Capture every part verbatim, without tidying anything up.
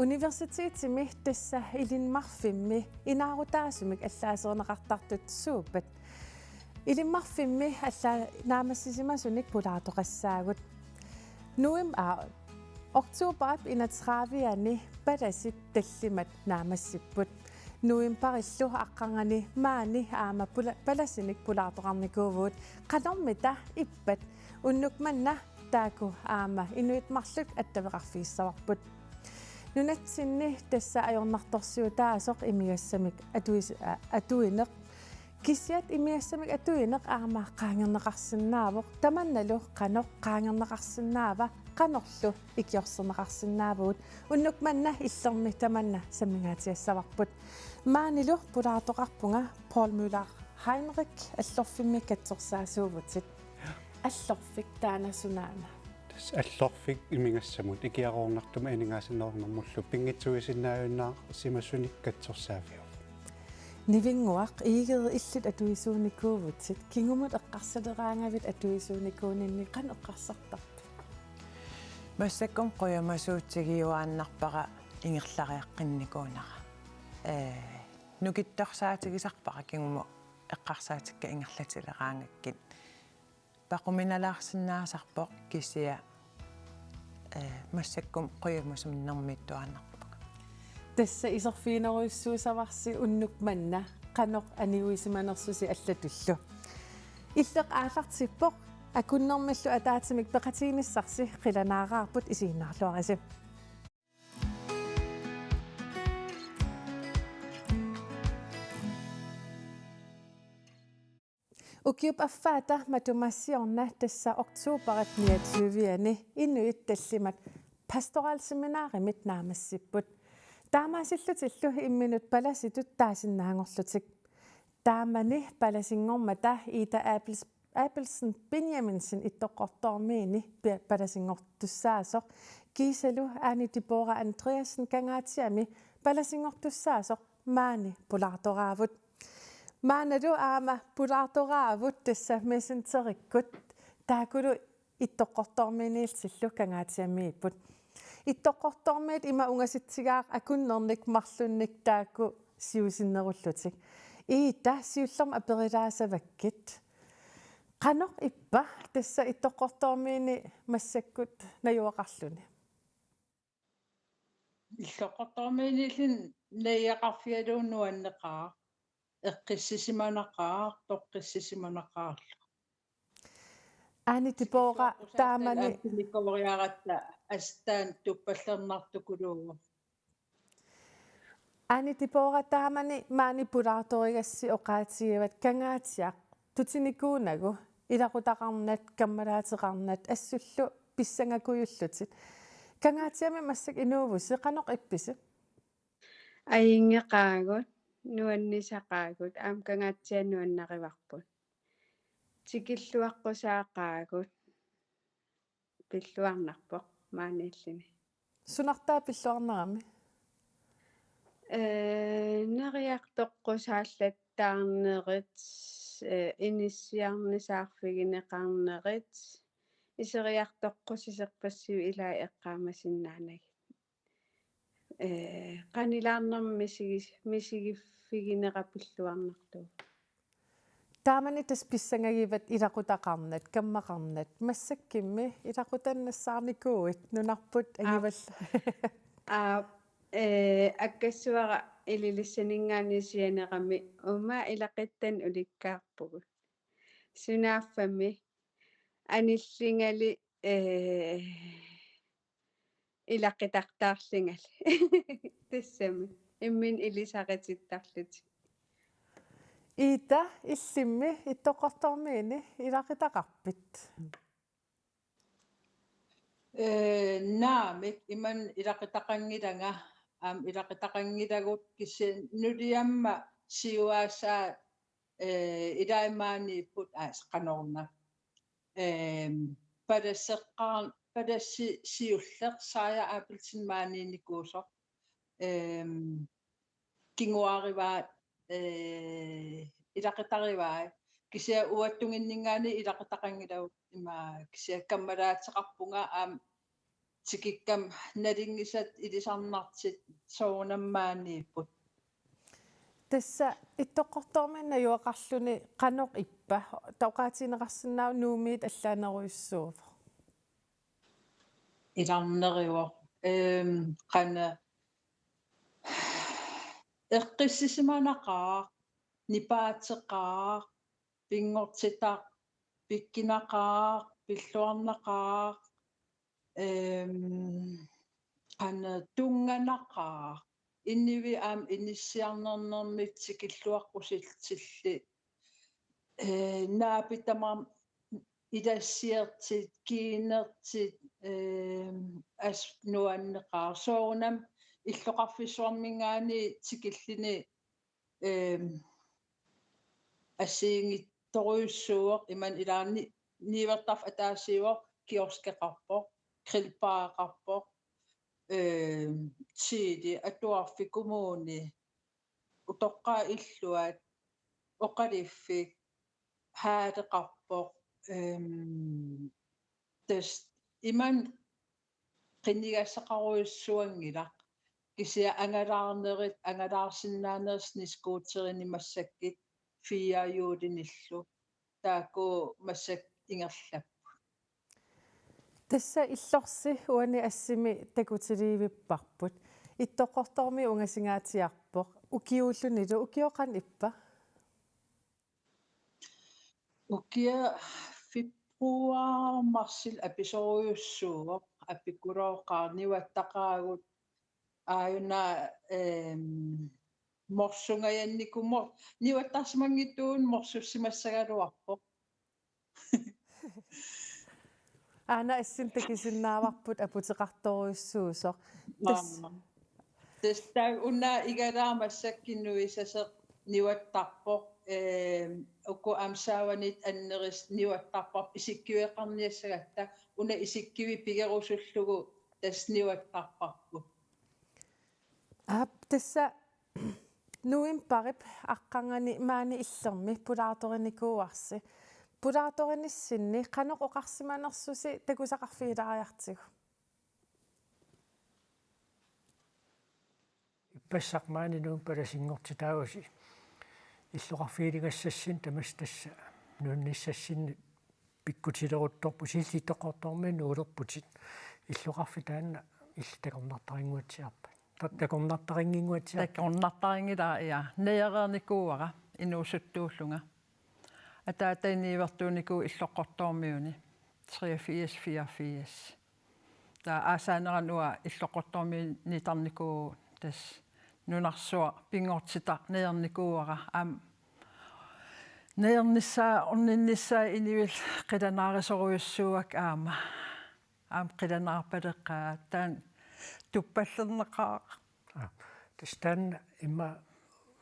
Universitetimi tassa Ilinmarfimmi inaarutaasumik allaaserineqartartut suuppat? Ilinmarfimmi allaa naammassisimasunik pulaartoqassaagut. Novem-, aa, oktoberip enogtredive-ani palasit tallimat naammassipput. Novemberillu aqqarnganni maani aamma pula-, palasinik pulaartoqarnikuuvugut. Qanormita ippat? Unnuk manna taakku aamma inuit marluk attaveqarfigissavarput. Nunatsinni tassa ajornartorsiutaasoq imigassamik atuis-, a-, atuineq. Kisiat imigassamik atuineq aamma qaangerneqarsinnaavoq, tamannalu qanoq qaangerneqarsinnaava, qanorlu ikiorserneqarsinnaavugut. Unnuk manna illermi tamanna sammingaatigassavarput. Maanilu pulaartoqarpunga Poul Møller Heinrich, Allorfimmi katsorsaasuuvutit. Allorfik taanna sunaana? Tassa Allorfik imigassamut ikiaroornartumik aningaasannerunnermullu pinngitsuuisinnaajunnaarsimasunik katsorsaaviuvoq. Nivinnguaq, Egede illit atuisuunikuuvutit, kingumut eqqarsaleraangavit atuisuunikuuninni, qanoq eqqarsartarpit? Massakkut qujamasuutigiuaannarpara ingerlariaqqinnikuunera. Ee, nukittorsaatigisarpara kingumut eqqarsaatikka ingerlatileraangakkit. Paquminalaarsinnaasarpoq kisianni, ee, massakkut qujamasuunnermiittuaannarpunga. Tassa iserfiginerujussuussavarsi unnuk manna qanoq aniguisimanersusi allatullu. Illeq aallartippoq, akunnermillu ataatsimik peqatiginissarsi qilanaaraarput, isiginnaarluarisi. Ukiup affaata matuma siorna tassa oktoberip niogtyve-ani inuit tallimat pastoralseminarimit naammassipput. Taamaasillutillu imminut palasitut taasinnaanngorlutik. Taamani palasinngormata Ida Abels-, Abelsen Benjaminsen Ittoqqortoormiini pi-, palasinngortussaasoq, kiisalu Ane Deborah Andreasen Kangaatsiami palasinngortussaasoq maani pulaartoraavut. Maannalu aamma pulaartoraavut tassa Messengerikkut, taakkulu Ittoqqortoormiiniillutillu Kangaatsiamiipput. Ittoqqortoormiit ima ungasitsigaaq akunnernik marlunnik taakku siusinnerullutik. Ida, siullermik aperilaassavakkit. Qanoq ippa tassa Ittoqqortoormiini massakkut najugaqarluni? Ittoqqortoormiiniilluni najugaqarfigalugu nuanneqaaq. Eqqissisimanaqaaq, toqqissisimanaqaarlu. Ane Deborah, taamani. Aamma pinikooriaratta assut taanna tuppallernartukuluuvoq. Ane Deborah, taamani maani pulaartorigassi oqaatigivat Kangaatsiaq tutinikuunagu ilaqutaqarnat, kammalaateqarnat assullu pissangakujullutit. Kangaatsiami massakkut inuuvusi, qanoq ippisi? Ajunngeqaagut, nuannisaqaagut, aamma Kangaatsiaq nuannarivarput. Tikilluaqqusaaqaagut, pilluarnarpoq maaniilluni. Sunartaa pilluarnerami? Ee, neriartoqqusaallattaarnerit, ee, inissiarnisaarfigineqarnerit, iseriartoqqusiserpassuit ilaat eqqaamasinnaanagit. Ee, qanilaarnermik misigis-, misigiffiginera pilluarnarlugu. Taamani tassa pissangagivat ilaqutaqarnat, kammaqarnat, massakkumi ilaqutannassaarnikuuit nunarput. Aap. Angivall-. Aap, ee, akkassavara Ilulissaninngaanniit sianerami uuma ilaquttanik ulikkaarpugut. Sunaaffami anillingali, ee, ilaqutaqartarlungali. Tassami. Imminut ilisaritittarlutik. Ida, illimmi Ittoqqortoormiini ilaqutaqarpit? Ee, naamik, imannak ilaqutaqanngilanga, aamma ilaqutaqanngilagut kisianni nuliama siuaasaat, ee, ilai maaniipput, aas, qanoruna. Eem, palaseqqaar-, palasi-, siulleq Saaja Abelsen maaniinnikuusoq. Eem, kinguaarivaat, ee, ilaqutarivaat. Kisianni uattunnginninngaanniit ilaqutaqanngilagut, ima kisianni kammalaateqarpunga aamma tikikkama nalunngisat ilisarnartut soorunami maaniipput. Tassa Ittoqqortoormiit najugaqarluni qanoq ippa, oqaatigineqarsinnaavoq Nuummiit allaanerujussuuvoq. Ilarneruvoq. Ehm, qanoq eqqissisimanaqaaq, nipaateqaaq, pinngortitaq, pikkunaqaaq, pilluarnaqaaq, ehm, qanoq tunnganaqaaq, inuit aamma inissiarnernermik tikilluaqqusillutik, eh, naapit tamarmik ilassiartut, kiinertut, ehm, assut nuanneqaaq. Soorunami illoqarfissuarminngaanniit tikilluni, ehm, assigiinngitsorujussuuvoq, imaluunniit niuertarfik ataasiuvoq, kioskeqarpoq, grillbareqarpoq, ehm, Tele, Atuarfik, kommuni, utoqqaat illuat, oqaluffik, halleqarpoq, ehm, tassa imannak qinigassaqarujussuanngilaq, kisianni angalaarnerit, angalaarsinnaanerit snescooterinik massakkut firehjulinillu, taakku massakkut ingerlapput. Tassa Illorsi uani assimi takutiliivipparput. Ittoqqortoormiit ungasinngaatiarpoq. Ukiuullunilu, ukioq qanoq ippa? Ukioq februar, marsil apisorujussuuvoq, apikkulooqaaq, niuattaqaagut, aajuna, ehm, morsungajanniku-, mor-, niuattarsimanngitsuugut morsussimassagaluarpoq. Aana assut takusinnaavarput aputeqartorujussuusoq. Tassa. Aamma. Tassa taava una igalaaq massakkut nuisaseq niuattarpoq, ehm, uku aamma saavaniit annerusut niuattarparput isikkiveqarniassagatta, una isikkivik pigerusullugu tassa niuattarparput. Aap, tassa novembarip aqqarngani maani Illermi pulaartorinikuuarsi. Pulaartorinissinni qanoq oqarsimanersusi takusaqarfigilaariartigu? Ippassaq maani Nuummi palasinngortitaavusi illoqarfigiligassassinnik tamassi tassa nuannissassinnik pikkutileruttorpusi, illit Ittoqqortoormiit nuulerputit. Illoqarfik taanna illit takornartarinnguatsiarpat. Ta-, takornartarinnginnguatsiarpat. Takornartarinngilara, ja. Najoreernikuuara inuusuttuullunga. Ataata niuertuunikuuvoq Illoqqortoormiuni treogfirs fireogfirs. Taava aasaanerani uanga Illoqqortoormiit nittarnikuuara, tassa nunarsuaq pinngortitaq najornikuuara, aamma najornissaa, orninnissaa inuillu qilanaarisorujussuuakka aamma. Aamma qilanaarpaleqaaq, taanna tuppallerneqaaq. Aa, tassa taanna immaqa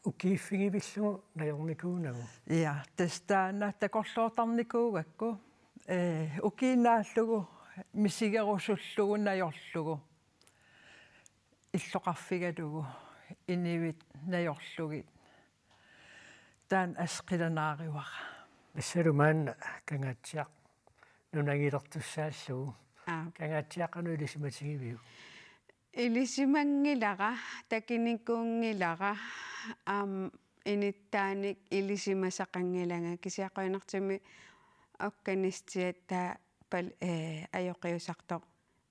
ukiuffigivillugu najornikuunagu. Ja, tassa taanna takorloortarnikuugakku, ee, ukiup naallugu misigerusullugu najorlugu, illoqarfigalugu, inuit najorlugit. Taanna assut qilanaarivara. Tassalu maanna Kangaatsiaq nunagilertussaallugu. Aap. Kangaatsiaq, qanoq ilisimatigiviuk? Ilisimanngilara, takunikuunngilara, aamma inuttaanik ilisimasaqanngilanga, kisianni qujanartumik organistiat taava pal-, ee, ajoqiusartoq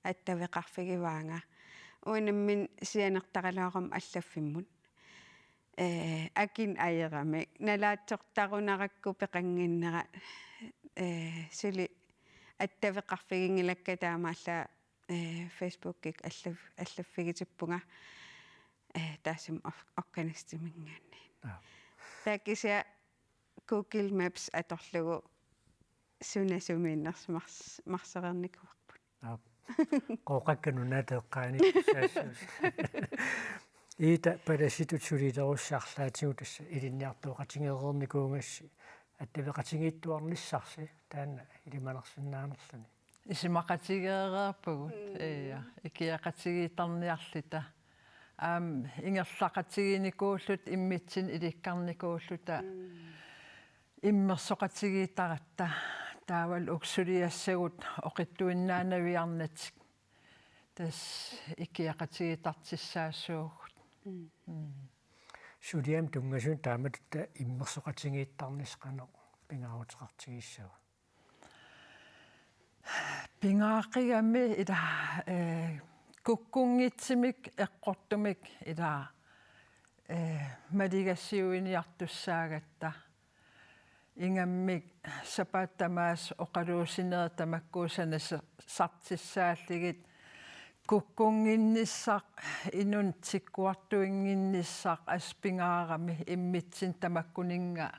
attaveqarfigivaanga. Uanga nammineq sianertaraluarama allaffimmut. Ee, akunneq ajoramik. Nalaatsortarunarakku peqannginnera, ee, suli attaveqarfiginngilakka, taamaallaat, ee, Facebookikkut allaf-, allaffigitippunga, ee, taassuma or-, organistiminngaanniit. Aap. Taava kisianni Google Maps atorlugu suna sumiinnersoq mars-, marsoreernikuuarput. Aap. Qooqakka Nunaata eqqaanikkussaassuusi. Iita, palasitut sulilerusi arlaatigut tassa ilinniartooqatigeereernikuugassi attaveqatigiittuarnissarsi taanna ilimanarsinnaanerluni. Isumaqatigeereerpugut, mm, ja, ikioqatigiittarniarluta. Aamma ingerlaqatigiinnikuulluta immitsinnut ilikkarnikuulluta. Mm. Immersoqatigiittaratta, taavalu uku suliassagut oqitsuinnaanaviarnatik Tassa ikioqatigiittartussaassuugut. Mm. Mm. Suliami tunngasunut taamatut immersoqatigiittarnissaq qanoq pingaaruteqartigissava? Pingaaqigami ila, eh, kukkunngitsumik eqqortumik ila, eh, maligassiuiniartussaagatta. Ingammik sapaatip tamaasa oqaluusinerit tamakku sanasartussaallugit kukkunnginnissaq inunnik tikkuartuinnginnissaq assut pingaarami immitsinnut tamakkuninnga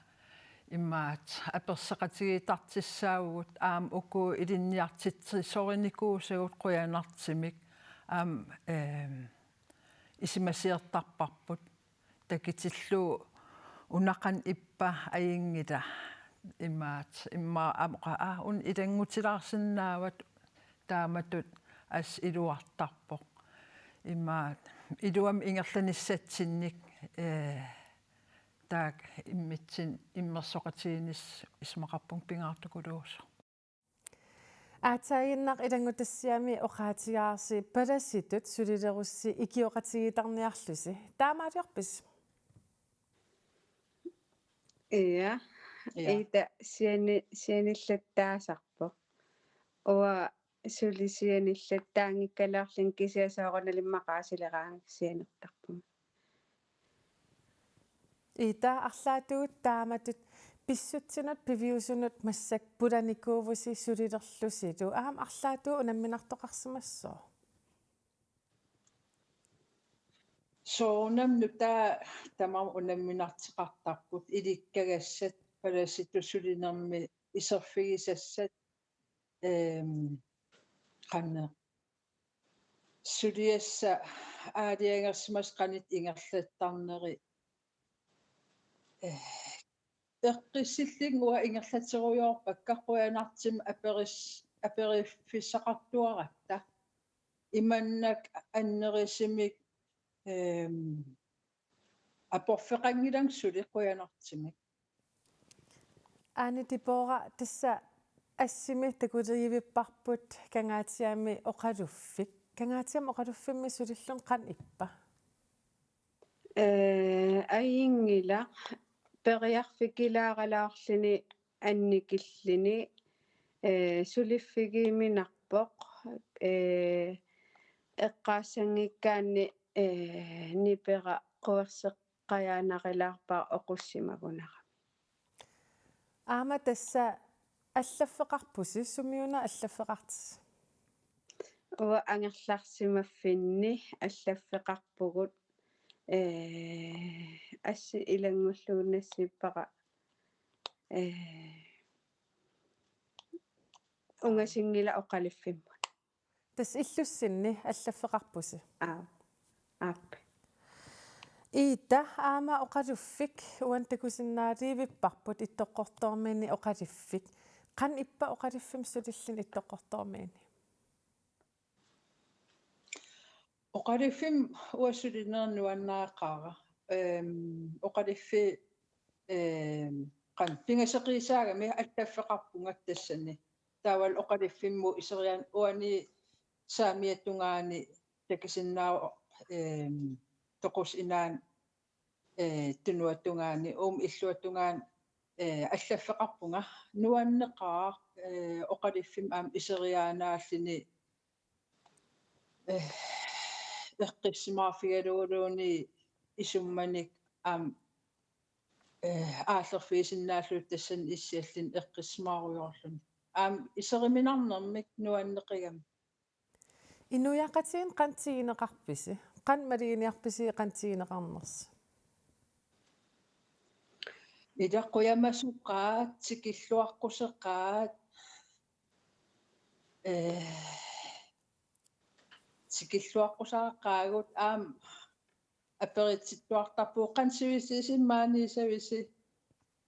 imaattoq apersoqatigiittartussaavugut aamma uku ilinniartitsisorinikuusagut qujanartumik aamma, ehm, isumasioqattaarparput. Takutillugu una qanoq ippa ajunngilaq imaattoq immaqa aamma oqa-, aa, una ilanngutilaarsinnaavat taamatut assut iluartarpoq. Imaattoq iluamik ingerlanissatsinnik, eh, taakku immitsinnut immersoqatigiinnissaq isumaqarpunga pingaartukuluusoq. Aatsaaginnaq ilanngutassiami oqaatigaarsi palasitut sulilerussi ikioqatigiittarniarlusi. Taamaaliorpisi? Ja. Ja. Ida siani-, sianillattaasarpoq. Uanga suli sianillattaanngikkaluarlunga kisianni soorunalimi maqaasileraangakku sianertarpunga. Ida, arlaatigut taamatut pissutsinut piviusunut massakkut pulanikuuvusi sulilerlusilu. Aamma arlaatigut unamminartoqarsimassooq? Soorunami nutaat tamarmik unamminartoqartarput, ilikkagassat palasitut sulinermi iserfigisassat, ehm, qanoq suliassat aalajangersimasut qanoq ingerlattarneri. Eh, eqqissillunga uanga ingerlaterujoorpakka, qujanartumik aperis-, aperiffissaqartuaratta. Imannak annerusumik, ehm, aporfeqanngilanga suli, qujanartumik. Aani Debora, tassa assimi takuleriivipparput Kangaatsiami oqaluffik. Kangaatsiami oqaluffimmi sulilluni qanoq ippa? Eh, ajunngilaq, periarfikilaaralaarluni annikilluni, eh, suliffigiuminarpoq, eh, eqqaassanngikkaanni, eh, nipera querseq- qajaanarilaarpara oqussimagunarami. Aamma tassa allaffeqarpusi, sumiuna allaffeqartisi? Uanga angerlarsimaffinni allaffeqarpugut, eh, assut ilanngullugu nassiuppara, eh, ungasinngilaq oqaluffimmut. Tassa illussinni allaffeqarpusi? Aap. Aap. Ida, aamma oqaluffik uani takusinnaaliivipparput Ittoqqortoormiini oqaluffik. Qanoq ippa oqaluffimmi sulilluni Ittoqqortoormiini? Oqaluffimmi uanga sulineq nuanneqaara. Ehm, oqaluffi-, ehm, qanoq pingasoqiusaagami allaffeqarpunga tassani. Taavalu oqaluffimmut iseriaan uani saamiata tungaani takusinnaavoq, ehm, toqusoq inaanni, eh, tunuata tungaani, uuma illuata tungaani, eh, allaffeqarpunga, nuanneqaaq, eh, oqaluffimmi aamma iseriaannaalluni, eh, eqqissimaarfigaluguluunniit isummanik aamma, eh, aallerfigisinnaallugu tassani issialluni eqqissimaarujoorluni. Aamma iseriminarnermik nuanneqigami. Inuiaqatigiinni qanoq tiguneqarpisi? Qanoq maluginiarpisi qanoq tiguneqarnersi? Ila qujamasoqaat, tikilluaqqusoqaat, eh, tikilluaqqusaqaagut aamma aperitsittuartarpugut qanoq sivisuumik maaniissavisi.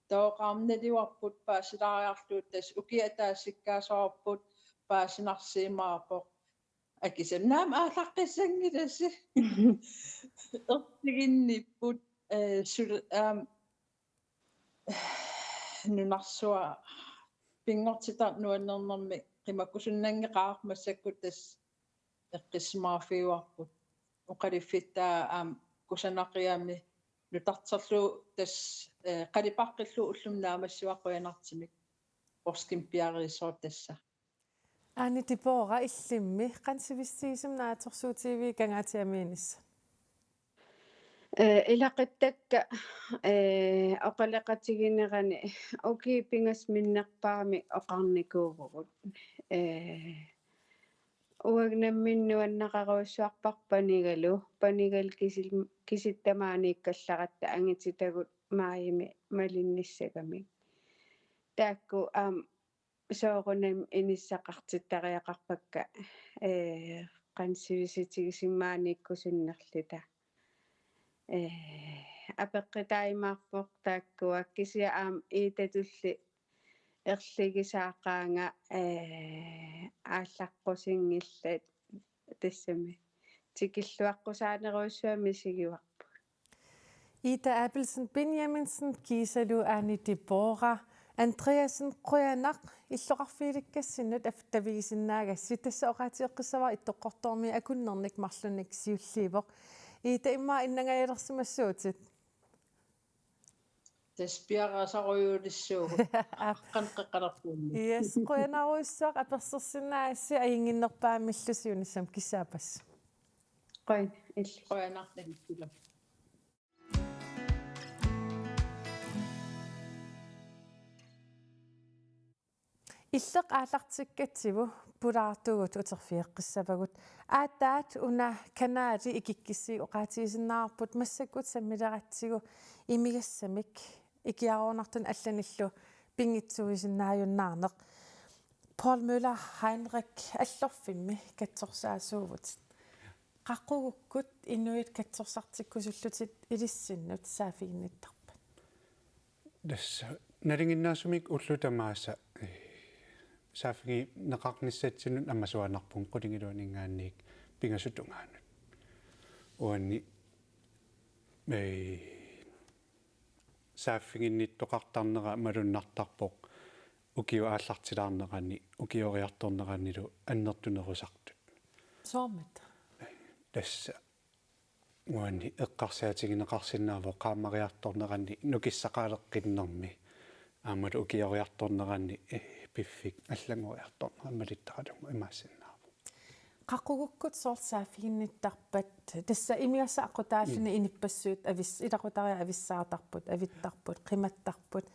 Taava oqarmat naluarput paasilaariarlugu tassa ukiut ataasiakkaat soorput paasinarsiumaarpoq. Akisami naamik aallaqqissanngilasi. Ertiginnipput, eh, sul-, aamma, nunarsuaq pinngortitaq nuannernermik qimakkusunnanngeqaaq massakkut tassa, eqqissisimaarfigaarput. Oqaluffittaa aamma kusanaqigami nutarterlugu tassa, eh, qalipaqqillugu ullumi naammassivaat, qujanartumik poorskimik piareersoq tassa. Aani Debora, illimmi qanoq sivisutigisumik naatsorsuutigivigit Kangaatsiamiinissat? Eh, ilaquttakka, eh, oqaloqatiginerani ukiut pingasut minnerpaamik oqarnikuuvugut. Eh, uanga nammineq nuannaqarujussuarpara panigalu, panigalu kisil-, kisitta maaniikkallaratta angutitagut maajimi malinnissagamik. Taakku aamma soorunami inissaqartittariaqarpakka, ee, qanoq sivisutigisumik maaniikkusunnerluta. Ee, apeqqutaajumaarpoq taakkua, kisianni aamma Iitatulli erligisaaqaanga, ee, aallaqqusinngillat tassami. Tikilluaqqusaanerujussuarmik misigivarput. Ida Abelsen Benjaminsen kiisalu Aani Debora Andreasen, qujanaq illoqarfiulikkassinnut attavigisinnaagassasi. Tassa oqaatigeqqissavara Ittoqqortoormiit akunnernik marlunnik siulliuvoq. Ida, immaqa innangajalersimassuutit. Tassa piareersarujuulissuugut. Aap. Qanoq qeqqalerpuunni. Yes, qujanarujussuaq apersorsinnaagassi, ajunnginnerpaamillu siunissami kissaappas. Qujan, illit. Qujanaq, illit. Illeq aallartikkatsigu pulaartugut uterfigeqqissavagut. Aatsaat una kanali ikikkissivik oqaatigisinnaavarput, massakkut sammileratsigu imigassamik ikiaroornartunik allanillu pinngitsuuisinnaajunnaarneq. Poul Møller Heinrich, Allorfimmi katsorsaasuuvutit. Qaqugukkut inuit katsorsartikkusullutit ilissinnut saaffiginnittarpat? Tassa nalinginnaasumik ullut tamaasa, eh, saaffigineqarnissatsinnut amasuanarpunga qulingiluaninngaanniit pingasut tungaanut. Uani, eh, saaffiginnittoqartarnera malunnartarpoq ukiut aallartilaarnerani, ukioriartorneranilu annertunerusartut. Soormita? Tassa uani eqqarsaatigineqarsinnaavoq qaammariartornerani nukissaqaleqqinnermi, aammalu ukioriartornerani, eh, piffik allanngoriartornerani malittaralugu imaassinnaavoq. Qaqugukkut soorlu saaffiginnittarpat, tassa imigassaq aqqutaalluni, mm, inuppassuit avis-, ilaqutariit avissaartarput, avittarput, qimattarput.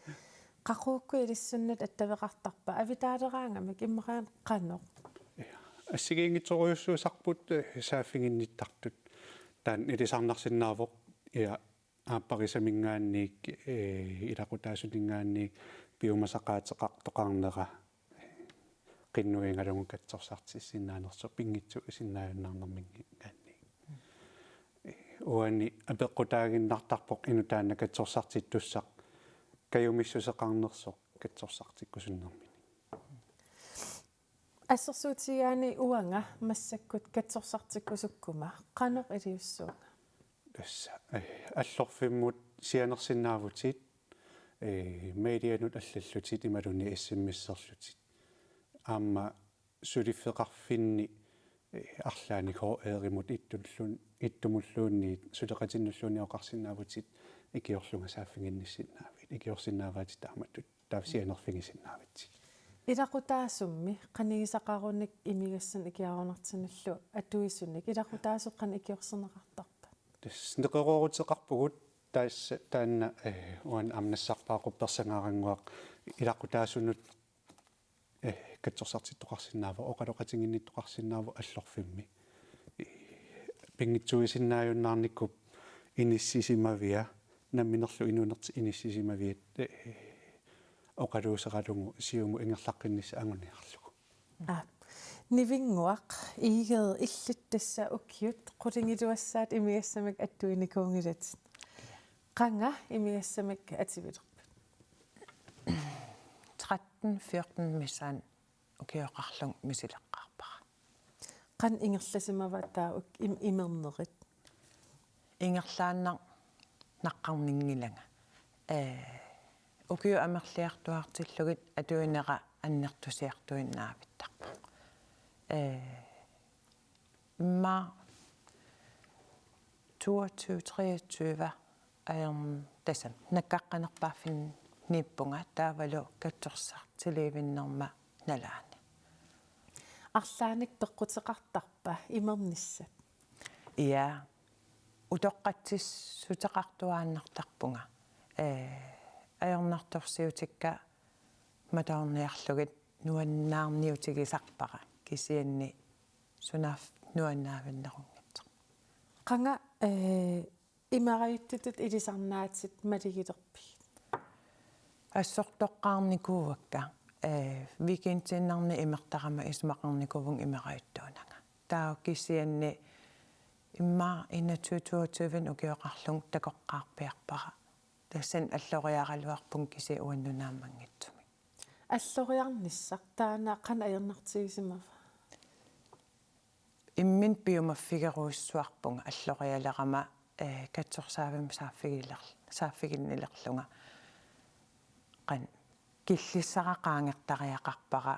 Qaqugukkut ilissinnut attaveqartarpa, avitaaleraangamik, imaluunniit qanoq? Ja, assigiinngitsorujussuusarput, eh, saaffiginnittartut. Taanna ilisarnarsinnaavoq, ja, aapparisaminngaanniit, eh, ilaqutaasuninngaanniit piumasaqaateqartoqarnera, eh, qinnuigalugu katsorsartissinnaanersoq pinngitsuuisinnaajunnaarnerminngaanniit. Eh, uani apeqqutaaginnartarpoq inuk taanna katsorsartittussaq kajumissuseqarnersoq katsorsartikkusunnermini. Assersuutigaanni uanga massakkut katsorsartikkusukkuma qanoq iliussuunga? Tassa, eh, Allorfimmut sianersinnaavutit, eh, mailianut allallutit imaluunniit S M S-erlutit. Aamma suliffeqarfinni, eh, arlaannik H R-imut ittulluun-, ittumulluunniit suleqatinnulluunniit oqarsinnaavutit ikiorlunga saaffiginnissinnaavit, ikiorsinnaavaatit taamatut. Taava sianerfigisinnaavitsigit. Ilaqutaasummi qanigisaqarunik imigassanik ikiaroornartunullu atuisunik ilaqutaasut qanoq ikiorserneqartarpat? Tassa neqerooruteqarpugut, tassa taanna, eh, uani aamma nassarpaaqquppersangaarannguaq ilaqutaasunut, eh, katsorsartittoqarsinnaavoq, oqaloqatiginnittoqarsinnaavoq Allorfimmi. Eh, pinngitsuuisinnaajunnaarnikuuvoq inissisimavia, namminerlu inuunertik inissisimavia, eh, oqaluuseralugu siumut ingerlaqqinnissaq anguniarlugu. Aap. Nivinnguaq Egede, illit tassa ukiut qulingiluassaat imigassamik attuinikuunngilatit. Qanga imigassamik atuilerpit? Tretten fjorten missaani ukioqarlunga misileqqaarpara. Qanoq ingerlasimavaat taava uk-, im-, imernerit? Ingerlaannaq naqqarninngilanga. Ee, ukiut amerliartuaartillugit atuinera annertusiartuinnaavittarpoq. Ee, immaqa toogtyve treogtyve ajorn-, tassami nakkaqqanerpaaffinniippunga taavalu katsorsartilivinnerma nalaani. Arlaannik peqquteqartarpa imernissat? Ja, utoqqatsissuteqartuaannartarpunga. Ee, ajornartorsiutikka matoorniarlugit nuannaarniutigisarpara kisianni sunaaffa nuannaavinnerunngitsoq. Qanga, ee, imerajuttutut ilisarnaatit malugilerpigit? Assortoqqaarnikuuakka, ee, weekendiinnarni imertarama isumaqarnikuuvunga imerajuttuunanga. Taava kisianni immaqa enogtyve toogtyve ukioqarlunga takoqqaarpiarpara. Tassani alloriaraluarpunga kisianni uannut naammanngitsumik. Alloriarnissaq taanna qanoq ajornartigisimava? Imminut piumaffigerujussuarpunga allorialerama, ee, katsorsaavimmi saaffigiler-, saaffiginnilerlunga. Qanoq killissara qaangertariaqarpara,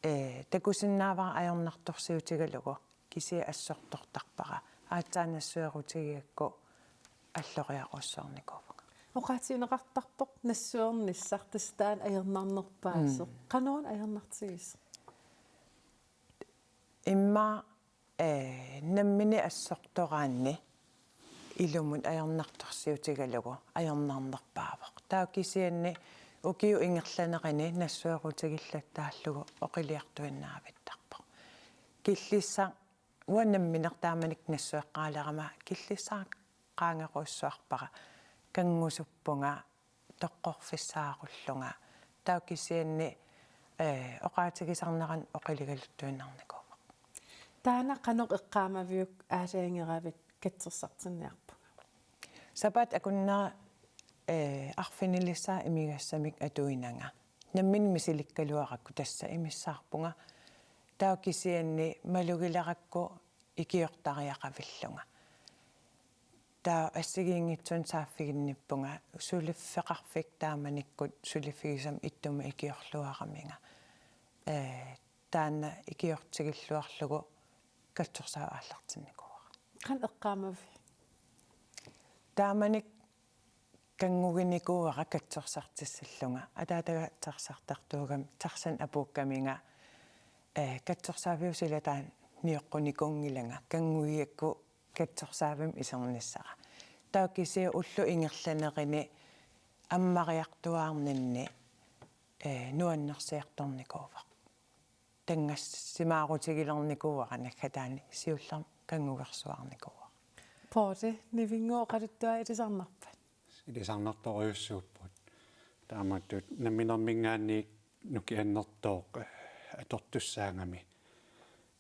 ee, takusinnaavara ajornartorsiutigalugu kisianni assortortarpara. Aatsaat nassuerutigigakku alloriarujussuarnikuuvunga. Oqaatigineqartarpoq nassuernissaq tassa taanna ajornarnerpaasoq. Mm. Qanoruna ajornartigisoq? Immaqa, ee, nammineq assortoraanni ilumut ajornartorsiutigalugu ajornarnerpaavoq. Taava kisianni ukiut ingerlanerini nassuerutigillattaallugu oqiliartuinnaavittarpoq. Killissaq uanga nammineq taamanikkut nassueqqaalerama killissara qaangerujussuarpara, kanngusuppunga, toqqorfissaarullunga. Taava kisianni, ee, oqaatigisarnerani oqiligaluttuinnarnikuuvoq. Taanna qanoq eqqaamaviuk aalajangeravit katsorsartinniarpunga? Sapaatip akunnera, ee, arfinilissaa imigassamik atuinanga. Nammineq misilikkaluarakku tassa imissaarpunga. Taava kisianni malugilerakku ikiortariaqavillunga. Taava assigiinngitsunik saaffiginnippunga suliffeqarfik taamanikkut suliffigisama ittuma ikiorluaraminga. Ee, taanna ikiortigilluarlugu katsorsaaviup aallartinnikuuara. Qanoq eqqaamaviuk? Taamanikkut kannguginikuuara katsorsartissallunga. Ataataga taxartartuugami taxanik apuukkaminga, ee, katsorsaaviup silataani nioqqunnikuunngilanga kanngugigakku katsorsaavimmi isernissara. Taava kisianni ullut ingerlanerini ammariartuaarninni, ee, nuannersiartornikuuvoq. Tanngassimaarutigilernikooq naggataani siullermik kanngugersuarnikuuara. Poorte, Nivinnguup oqaluttuaa ilisarnarpat? Ilisarnartorujussuupput. Taamatut namminerminngaanniit nukiannertooq atortussaagami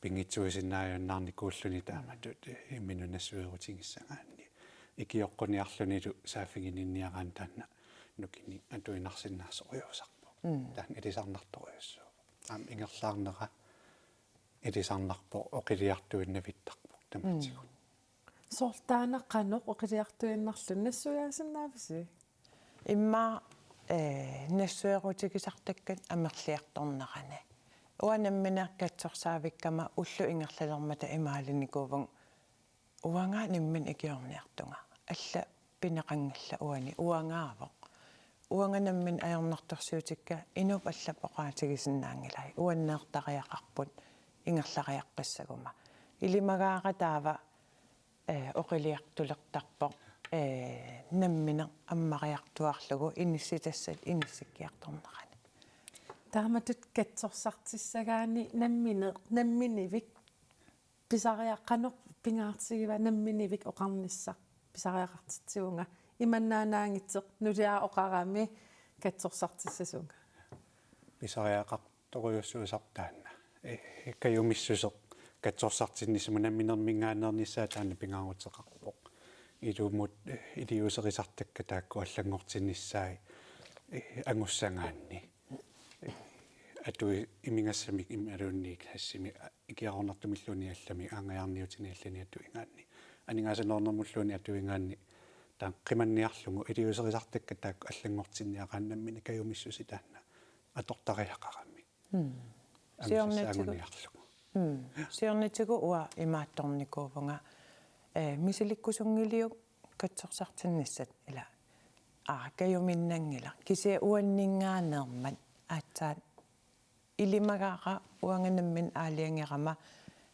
pinngitsuusinnaajunnaarnikuulluni taamatut imminut nassuerutigissagaanni. Ikioqquniarlunilu saaffiginninniaraanni taanna nukinnik atuinnarsinnaasorujussuusarpoq. Mm. Taanna ilisarnartorujussuuvoq. Aamma ingerlaarnera ilisarnarpoq oqiliartuinnavittarpoq tamatigut. Mm. Soorlu taanna qanoq oqiliartuinnarluni nassuiaasinnaavisi? Immaqa, ee, nassuerutigisartakkat amerliartornerani. Uanga nammineq katsorsaavikkama ullut ingerlalermata imaalinikuuvunga uanga nammineq ikiorniartunga. Alla pineqanngilaq uani uangaavoq. Uanga nammineq ajornartorsiutikka inuup allap oqaatigisinnaanngilai. Uanneertariaqarput ingerlariaqqissaguma. Ilimagaara taava, ee, oqiliartulertarpoq, ee, nammineq ammariartuaarlugu inissitassat inissikkiartornerani. Taamatut katsorsartissagaanni nammineq, namminivik pisariaq qanoq pingaartigiva namminivik oqarnissaq pisariaqartitsivunga imannaannaanngitsoq nuliara oqarami katsorsartissasunga. Pisariaqartorujussuusarpoq taanna. Ee, kajumissuseq katsorsartinnissamut namminerminngaanneernissaa taanna pingaaruteqarpoq. Ilumut, ee, iliuuserisartakkat taakku allanngortinnissaat, ee, angussagaanni. Atui imigassamik imaluunniit hassimi a-, ikiaroornartumilluunniit allamik aanngajaarniutini allani atuigaanni. Aningaasanernermulluunniit atuigaanni taanna qimanniarlugu iliuuserisartakkat taakku allanngortinniaraanni nammineq kajumissuseq taanna atortariaqarami. Mm. Siornatigut. Anguniarlugu. Mm. Siornatigut uanga imaattornikuuvunga, eh, misilikkusunngiliuk katsorsartinnissat ila. Aa, kajuminnanngilaq. Kisianni uanninngaanneermat aatsaat ilimagaara uanga nammineq aalajangerama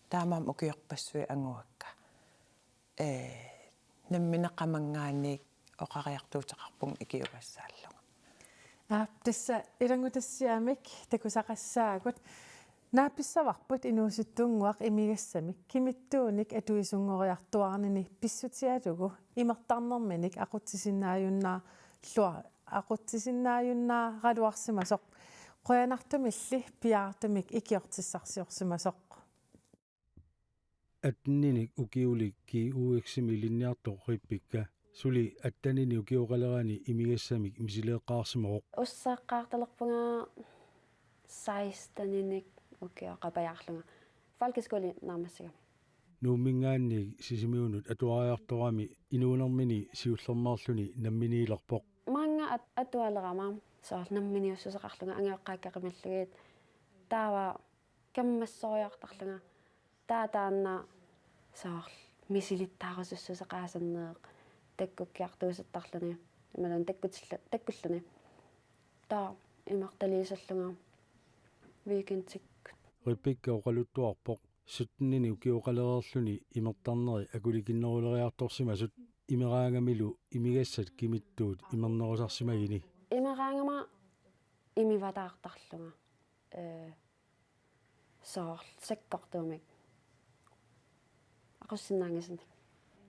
taamaammat ukiorpassuit anguakka. Eh, nammineq qamanngaanniit oqariartuuteqarpunga ikiugassaallunga. Aap, tassa ilanngutassiamik takusaqassaagut. Naapissavarput inuusuttunnguaq imigassamik kimittuunik atuisunngoriartuaarnini pissutigalugu imertarnerminik aqutsisinnaajunnaarlua-, aqutsisinnaajunnaaraluarsimasoq. Qujanartumilli piaartumik ikiortissarsiorsimasoq. Atteninik ukiulik G U X-imi ilinniartoq Rebekka suli atteninik ukioqalerani imigassamik misileeqqaarsimavoq. Usseqqaartalerpunga seksteninik ukioqapajaarlunga. Folkeskole naammassigami. Nuumminngaanniit Sisimiunut atuariartorami inuunermini siullermeerluni namminiilerpoq. Maanga at-, atualerama soorlu namminiussuseqarlunga angajoqqaakka qimallugit. Taava kammassoriartarlunga. Taava taanna soorlu misilittaarusussuseqaasanneeq takkukkiartuusuttarluni. Imaluunniit takkutilla-, takkulluni. Taava imertaliisarlunga weekendikkut. Rebekka oqaluttuarpoq syttenini ukioqalereerluni imertarneri akulikinneruleriartorsimasut imeraangamilu imigassat kimittuut imernerusarsimagini. Imeraangama imivataartarlunga. Eh, soorlu sakkortuumik. Aqussinnaanngisannik.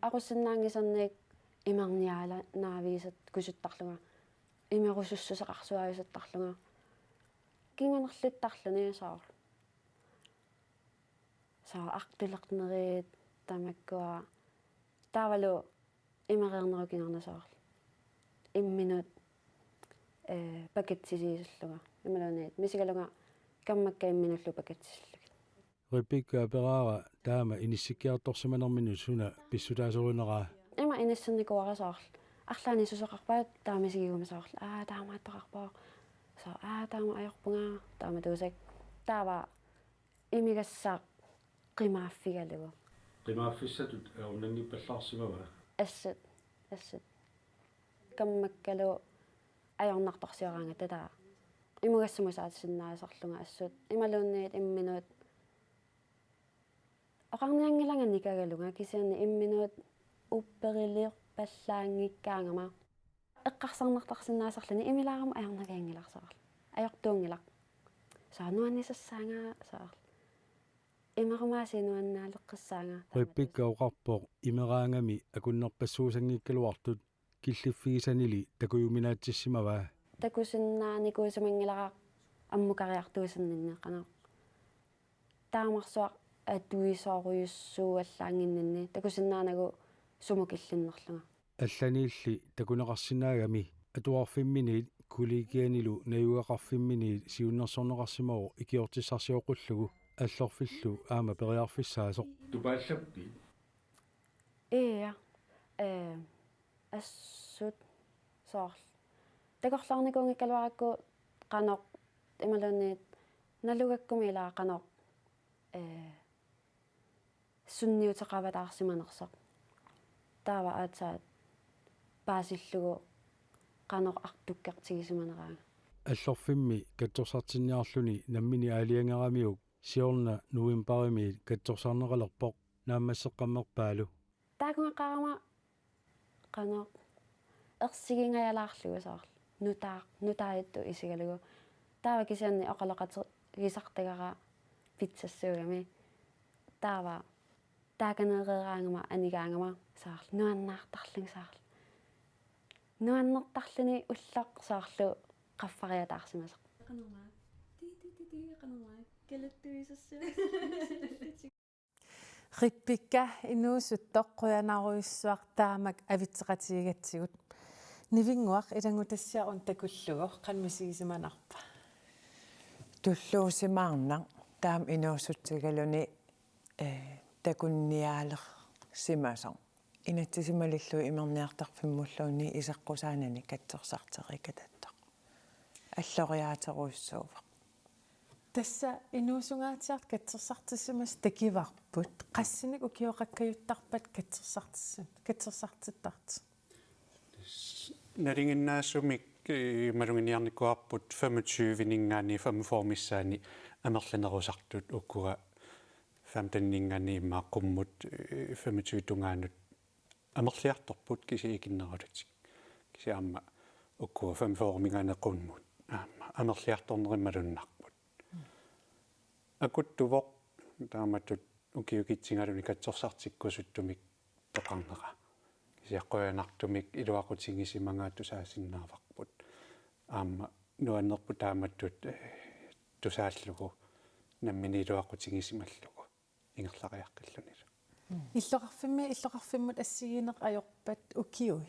Aqussinnaanngisannik imerniaala-, naavigisat kusuttarlunga. Imerusussuseqarsuaajusuttarlunga. Kingunerluttarluni soorlu. Soorlu artulernerit tamakkua taavalu imereernerup kingorna soorlu. Imminut, eh, pakkatisiisillunga. Imaluunniit misigalunga kammakka imminullu pakkatisillugit. Rebekka aperaara taama inissikkiartorsimanerminut suna pissutaasorineraa. Ima inissinnikuuara soorlu. Arlaannik susoqarpat taama misigiguma soorlu. Aa, taamaattoqarpoq. Soorlu, aa, taama ajorpunga. Taamatuusakka. Taava imigassaq qimaaffigalugu. Qimaaffissatut ajornanngippallaarsimava? Assut, assut. Kammakkalu ajornartorsioraangatta taava. Imugassamut saassinnaasarlunga assut. Imaluunniit imminut. Oqarnianngilanga nikagalunga kisianni imminut upperiliorpallaanngikkaangama. Eqqarsarnartarsinnaasarluni imilaarama ajornavianngilaq soorlu. Ajortuunngilaq. Soorlu nuannisassaanga soorlu. Imerumaasiit nuannaaleqqissaanga. Rebekka oqarpoq imeraangami akunnerpassuusanngikkaluartut killiffigisanili takujuminaatsissimavaa. Takusinnaanikuusimanngilara ammukariartuusinninni qanoq. Taamarsuaq atuisorujussuuallaannginninni takusinnaanagu sumut killinnerlunga. Allaniilli takuneqarsinnaagami atuarfimminiit kollegianilu najugaqarfimminiit siunnersorneqarsimavoq ikiortissarsioqqullugu Allorfillu aamma periarfissaasoq. Tupaallappit? Ia, eh, assut soorlu. Takorloornikuunngikkaluarakku qanoq imaluunniit nalugakkumi ilaa qanoq, eh, sunniuteqavataarsimanersoq. Taava aatsaat paasillugu qanoq artukkertigisimaneraanga. Allorfimmi katsorsartinniarluni nammineq aalajangeramiuk siorna novembarimiit katsorsarneqalerpoq naammasseqqammerpaalu. Taakungaqarama qanoq ersigingajalaarlugu soorlu. Nutaa-, nutaajuttut isigalugu. Taava kisianni oqaloqatigisartagara pitsassuugami. Taava taakaneereeraangama anigaangama soorlu nuannaartarlunga soorlu. Nuannertarluni ulloq soorlu qaffariataarsimasoq. Qanormaa. Ti, ti, ti, ti, qanormaa. Kalattuisassu. Rebekka inuusuttoq qujanarujussuaq taamak avitseqatigigatsigut. Nivinnguaq ilanngutassiaq una takullugu qanoq misigisimanarpa? Tulluusimaarnaq taama inuusutsigaluni, eh, takunniaalersimasoq. Inatsisimalilluunniit imerniartarfimmulluunniit iseqqusaanani katsorsarteriikkatattoq. Alloriaaterujussuuvoq. Tassa inuusungaatsiartut katsorsartissimasut takivarput. Qassinik ukioqakkajuttarpat katsorsartissi-, katsorsartittartut? Nalinginnaasumik, eh, maluginiarnikuuarput femogtyveninngaanniit femogfyrre missaani amerlanerusartut, ukua femteninngaanniit immaqa qummut, eh, femogtyve tungaanut amerliartorput kisianni ikinnerulutik. Kisianni aamma ukua femogfyrreminngaanniit qummut aamma amerliartornerit malunnarput. Akuttuvoq taamatut ukiukitsigaluni katsorsartikkusuttumik toqarnera. Kisianni qujanartumik iluaqutigisimagaat tusaasinnaavarput. Aamma nuannerpoq taamatut, eh, tusaallugu nammineq iluaqutigisimallugu ingerlariaqqillunilu. Illoqarfimmi, illoqarfimmut assigiinneq ajorpat ukiui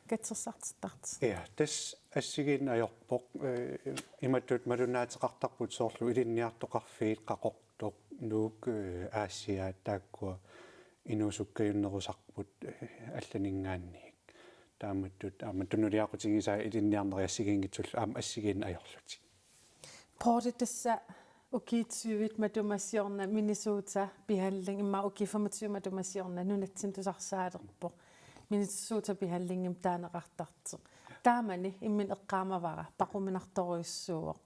katsorsartittartut? Ja, tassa assigiinneq ajorpoq, eh, imatut malunnaateqartarput soorlu ilinniartoqarfiit Qaqortoq, Nuuk, eh, Aasiaat taakkua inuusukkajunnerusarput, eh, allaninngaanniit. Taamatut aamma tunuliaqutigisaat ilinniarnerit assigiinngitsullu aamma assigiinneq ajorlutik. Poorte, tassa ukiut tyvit matuma siorna Minnesota behandling, immaqa ukiut femogtyve matuma siorna nunatsinni tusarsaalerpoq. Minnesota behandlingimik taaneqartartoq. Taamani imminut eqqaamavara paquminartorujussuuvoq.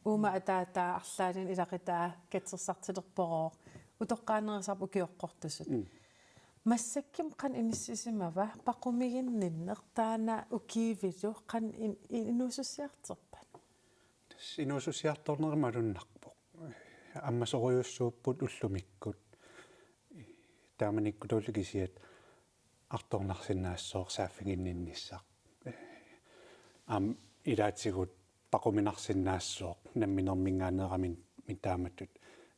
Uuma ataataa arlaannik ilaqutaa katsorsartilerporooq. Utoqqaanerisarput ukioqqortusut. Mm. Massakkut qanoq inissisimava paqumiginninneq, taanna ukiivilu qanoq in-, in-, inuusussiartorpat? Tassa inuusussiartornerit malunnarpoq. Ammasorujussuupput ullumikkut. Taamanikkutulli kisiat artornarsinnaassooq saaffiginninnissaq. Aamma ilaatigut paquminarsinnaassooq namminerminngaanneeraminni taamatut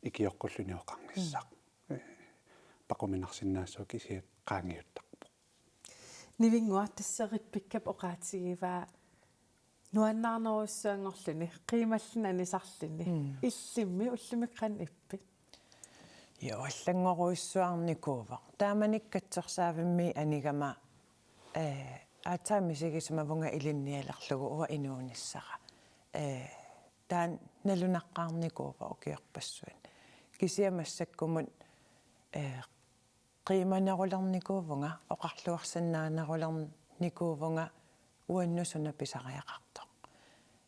ikioqqulluni oqarnissaq. Mm. Paquminarsinnaassooq kisiat qaangiuttarpoq. Nivinnguaq, tassa Rebeccap oqaatigivaa nuannaarnerujussuanngorluni, qiimalluni anisarluni. Mm. Illimmi ullumikkut qanoq ippit? Jo, allanngorujussuarnikuuvoq. Taamanikkut katsorsaavimmi anigama, eh, aatsaat misigisimavunga ilinnialerlugu uanga inuunissara. Eh, taanna nalunaqqaarnikuuvoq ukiorpassuit. Kisianni massakkumut, eh, qiimanerulernikuuvunga, oqarluarsinnaanerulernikuuvunga uannut suna pisariaqartoq.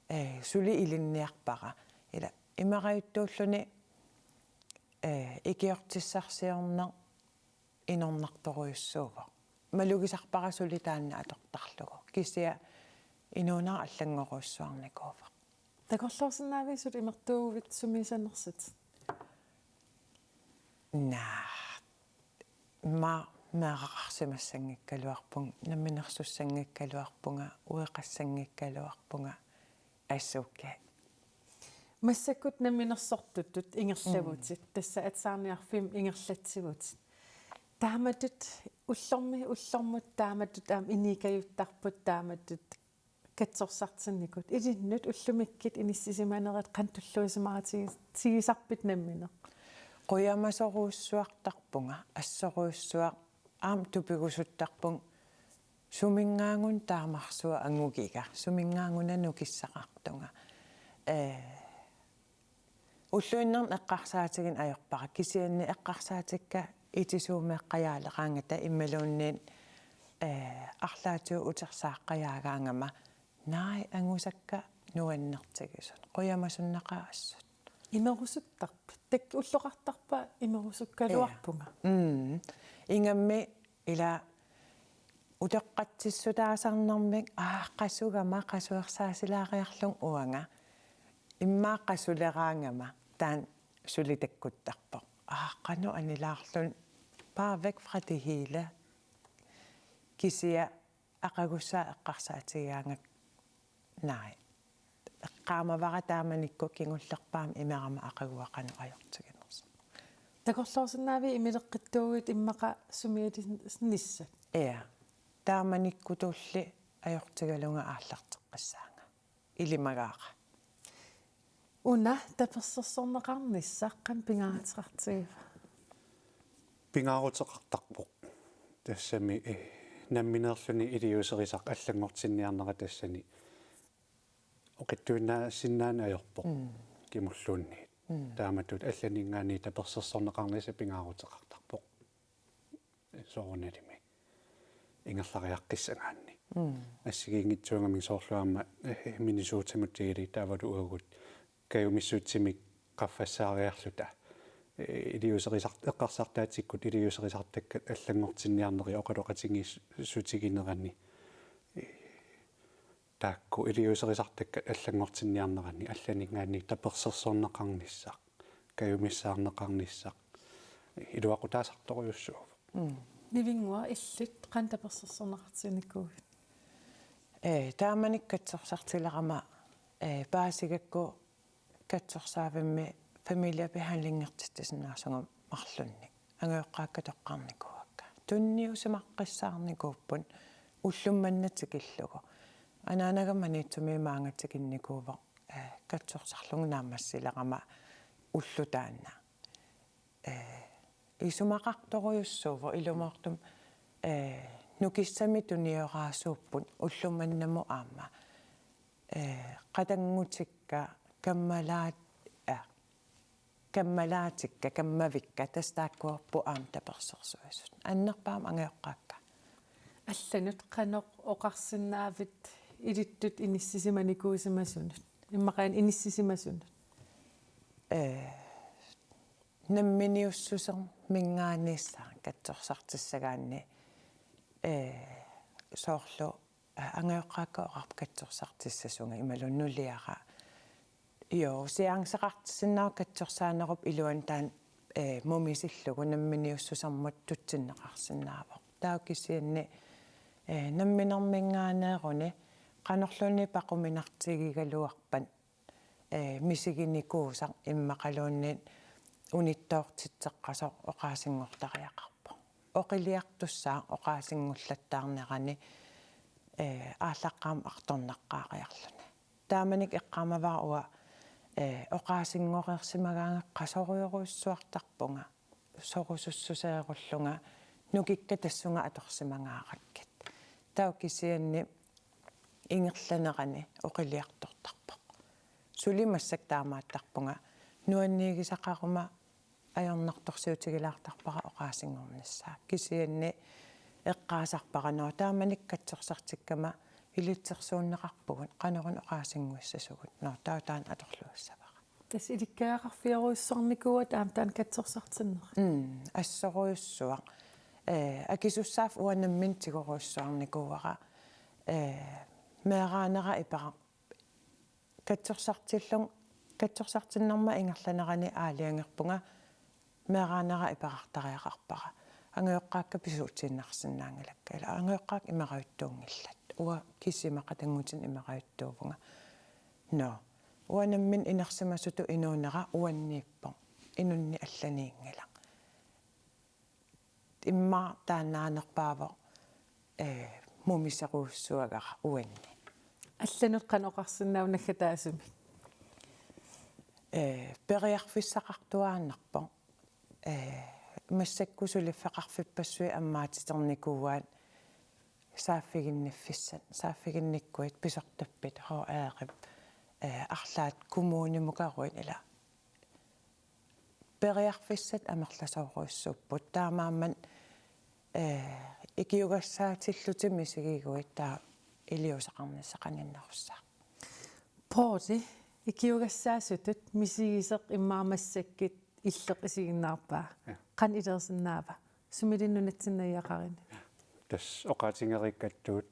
Eh, suli ilinniarpara. Ila imerajuttuulluni, eh, ikiortissarsiorneq inornartorujussuuvoq. Malugisarpara suli taanna atortarlugu. Kisianni inuunera allanngorujussuarnikuuvoq. Takorloorsinnaaviuk suli imertuuguit sumiissanersutit? Naa. Immaqa meeraqarsimassanngikkaluarpunga, namminersussanngikkaluarpunga, ueqassanngikkaluarpunga, assukkee. Massakkut namminersortutut ingerlavutit, mm, tassa Atsaarniarfimmi ingerlatsivutit. Taamatut ullormi, ullormut taamatut aamma inuukkajuttarput taamatut katsorsartinnikut. Ilinnut ullumikkut inissisimanerit qanoq tulluusimaarutigisarpit nammineq? Qujamasorujussuartarpunga, assorujussuaq aamma tupigusuttarpunga suminngaanniit taamarsuaq angugiga, suminngaanniit nukissaqartunga. Eh, ulluinnarni eqqarsaatigineq ajorpara, kisianni eqqarsaatikka itisuumeeqqajaaleqaangata imaluunniit, eh, arlaatigut utersaaqqajaagaangama, naai angusakka nuannertigisut, qujamasunnaqaaq assut. Imerusuttarpit? Takku ulloqartarpa imerusukkaluarpunga? Ja. Mm. Ingammik ila utoqqatsissutaasarnermik, aa, qasugama, qasuersaasilaareerlunga uanga. Immaqa qasuleraangama taanna suli takkuttarpoq. Aa, qanoq anilaarluni, bare væk fra det hele. Kisianni aqagussaa eqqarsaatigigaangakku naai. Eqqaamavara taamanikkut kingullerpaamik imerama aqagua qanoq ajortiginersoq. Takorloorsinnaaviuk imileqqittuuguit immaqa sumiilinnissat? Ja. Taamanikkutulli ajortigalunga aallarteqqissaanga. Ilimagaara. Una tapersersorneqarnissaq qanoq pingaaruteqartigiva? Pingaaruteqartarpoq. Tassami, eh, nammineerluni iliuuserisaq allanngortinniarnera tassani oqitsuinnaasinnaaneq ajorpoq. Mm. Kimulluunniit. Taamatut allaninngaanniit tapersersorneqarnissaq pingaaruteqartarpoq. Soorunalimi ingerlariaqqissagaanni. Assigiinngitsuugami soorlu aamma, eh, Minnesotamut tiguliortarput uagut kajumissutsimik qaffassaariarluta. Eh, iliuuserisart-, eqqarsartaatsikkut iliuuserisartakkat allanngortinniarnerit oqaloqatigiissutiginerani. Eh, taakku iliuuserisartakkat allanngortinniarneranni allaninngaanniit tapersersorneqarnissaq, kajumissaarneqarnissaq iluaqutaasartorujussuuvoq. Nivinnguaq, illit qanoq tapersersorneqartiginikuuit? Ee, taamani katsorsartilerama, ee, paasigakku katsorsaavimmi familiebehandlingertitsisinnaasagama marlunnik. Angajoqqaakka toqqarnikuuakka. Tunniusimaqqissaarnikuupput ullummanna tikillugu. Anaanaga Maniitsumi maanga tikinnikuuvoq, ee, katsorsarlugu naammassilerama ulloq taanna. Ee, isumaqartorujussuuvoq ilumoortumik, ee, nukissamik tunioraasuupput ullummannamu aamma. Ee, qatanngutikka kammalaat-, aa, kammalaatikka, kammavikka, tassa taakkuupput aamma tapersersuisut. Annerpaamik angajoqqaakka. Allanut qanoq oqarsinnaavit ilittut inissisimanikuusimasunut? Immaqa inissisimasunut? Ee, namminiussuserminngaanniissaaq katsorsartissagaanni, ee, soorlu, ee, angajoqqaakka oqarput katsorsartissasunga imaluunniit nuliara. Joo, seanceqartissinnaavoq katsorsaanerup iluani taanna, ee, mumisillugu namminiussusermut tutsinneqarsinnaavoq. Taava kisianni, ee, namminerminngaanneeruni qanorluunniit paquminartigigaluarpat, ee, misiginikuusaq immaqaluunniit unittoortitseqqasoq oqaasinngortariaqarpoq. Oqiliartussaaq oqaasinngullattaarnerani, ee, aallaqqaammut artornaqqaariarluni. Taamanikkut eqqaamavara uanga, ee, oqaasinngoreersimagaangakku qasorujorujussuartarpunga, sorusussuseerullunga, nukikka tassunga atorsimangaarakkit. Taava kisianni ingerlanerani oqiliartortarpoq. Suli massakkut taamaattarpunga, nuanniigisaqaruma ajornartorsiutigilaartarpara oqaasinngornissaa. Kisianni eqqaasarpara: Nå, taamanikkut katsorsartikkama ilitsersuunneqarpugut, qanoruna oqaasinnguissasugut? Nå, taava taanna atorluassavara. Tassa ilikkagaqarfiorujussuarnikuuaat aamma taanna katsorsartinneq. Mm, assorujussuaq. Ee, akisussaaffik uanga nammineq tigorujussuarnikuuara. Ee, meeraanera ipara-, katsorsartillun-, katsorsartinnerma ingerlanerani aalajangerpunga meeraanera iperartariaqarpara. Angajoqqaakka pisuutsiinnarsinnaanngilakka. Ila angajoqqaakka imerajuttuunngillat. Uanga kisima qatanngutinik imerajuttuuvunga. Nå. Uanga nammineq inersimasutut inuunera uanniippoq. Inunnik allaniinngilaq. Immaqa taannaanerpaavoq, ee, mumiserujussuagara uanni. Allanut qanoq oqarsinnaava naggataasumik? Ee, periarfissaqartuaannarpoq. Ee, massakkut suliffeqarfippassuit ammaatiternikuuaat saaffiginniffissat, saaffiginnikkuit pisortappit, H R-ip, ee, arlaat kommunimukaruit ila periarfissat amerlasoorujussuupput. Taamaammat, ee, ikiugassaatillutit misigiguit taava iliuuseqarnissaq qaninnerussaaq. Poorli, ikiugassaasutut misigiseq immaqa massakkut illeq isiginnaarpaa. Ja. Qanoq ilersinnaava? Sumilluunniit nunatsinniaqarluni. Tassa oqaatigereerikkattut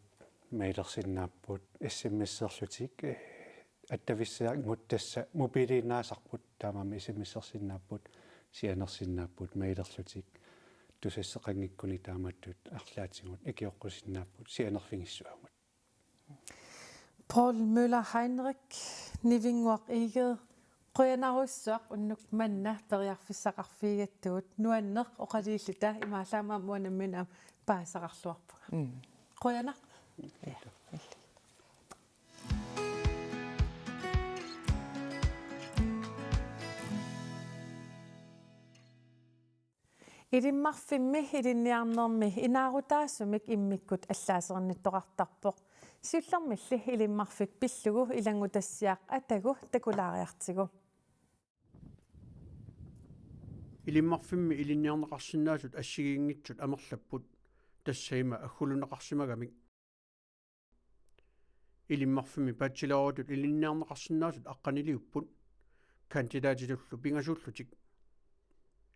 mailersinnaapput, S M S-erlutik, eh, attavissiannguit tassa mobiiliinnaasarput, taamaammat S M S-ersinnaapput, sianersinnaapput, mailerlutik, tusasseqanngikkuni taamatut arlaatigut ikioqqusinnaapput, sianerfigissuagut. Poul Møller Heinrich, Nivinnguaq Egede, qujanarsuaq unnuk manna periarfissaqarfigigattugut, nuanneq oqaluulluta, imaallaat aamma uanga nammineq aamma paasisaqarluarpunga. Mm. Qujanaq. Ja. Ilimmarfimmi ilinniarnermi inaarutaasumik immikkut allaaserinnittoqartarpoq. Siullermilli Ilimmarfik pillugu ilanngutassiaq atagu takulaariartigu. Ilimmarfimmi ilinniarneqarsinnaasut assigiinngitsut amerlapput, tassa ima agguluneqarsimagamik. Ilimmarfimmi bacheloritut ilinniarneqarsinnaasut aqqaniliupput, kandidatitullu pingasuullutik.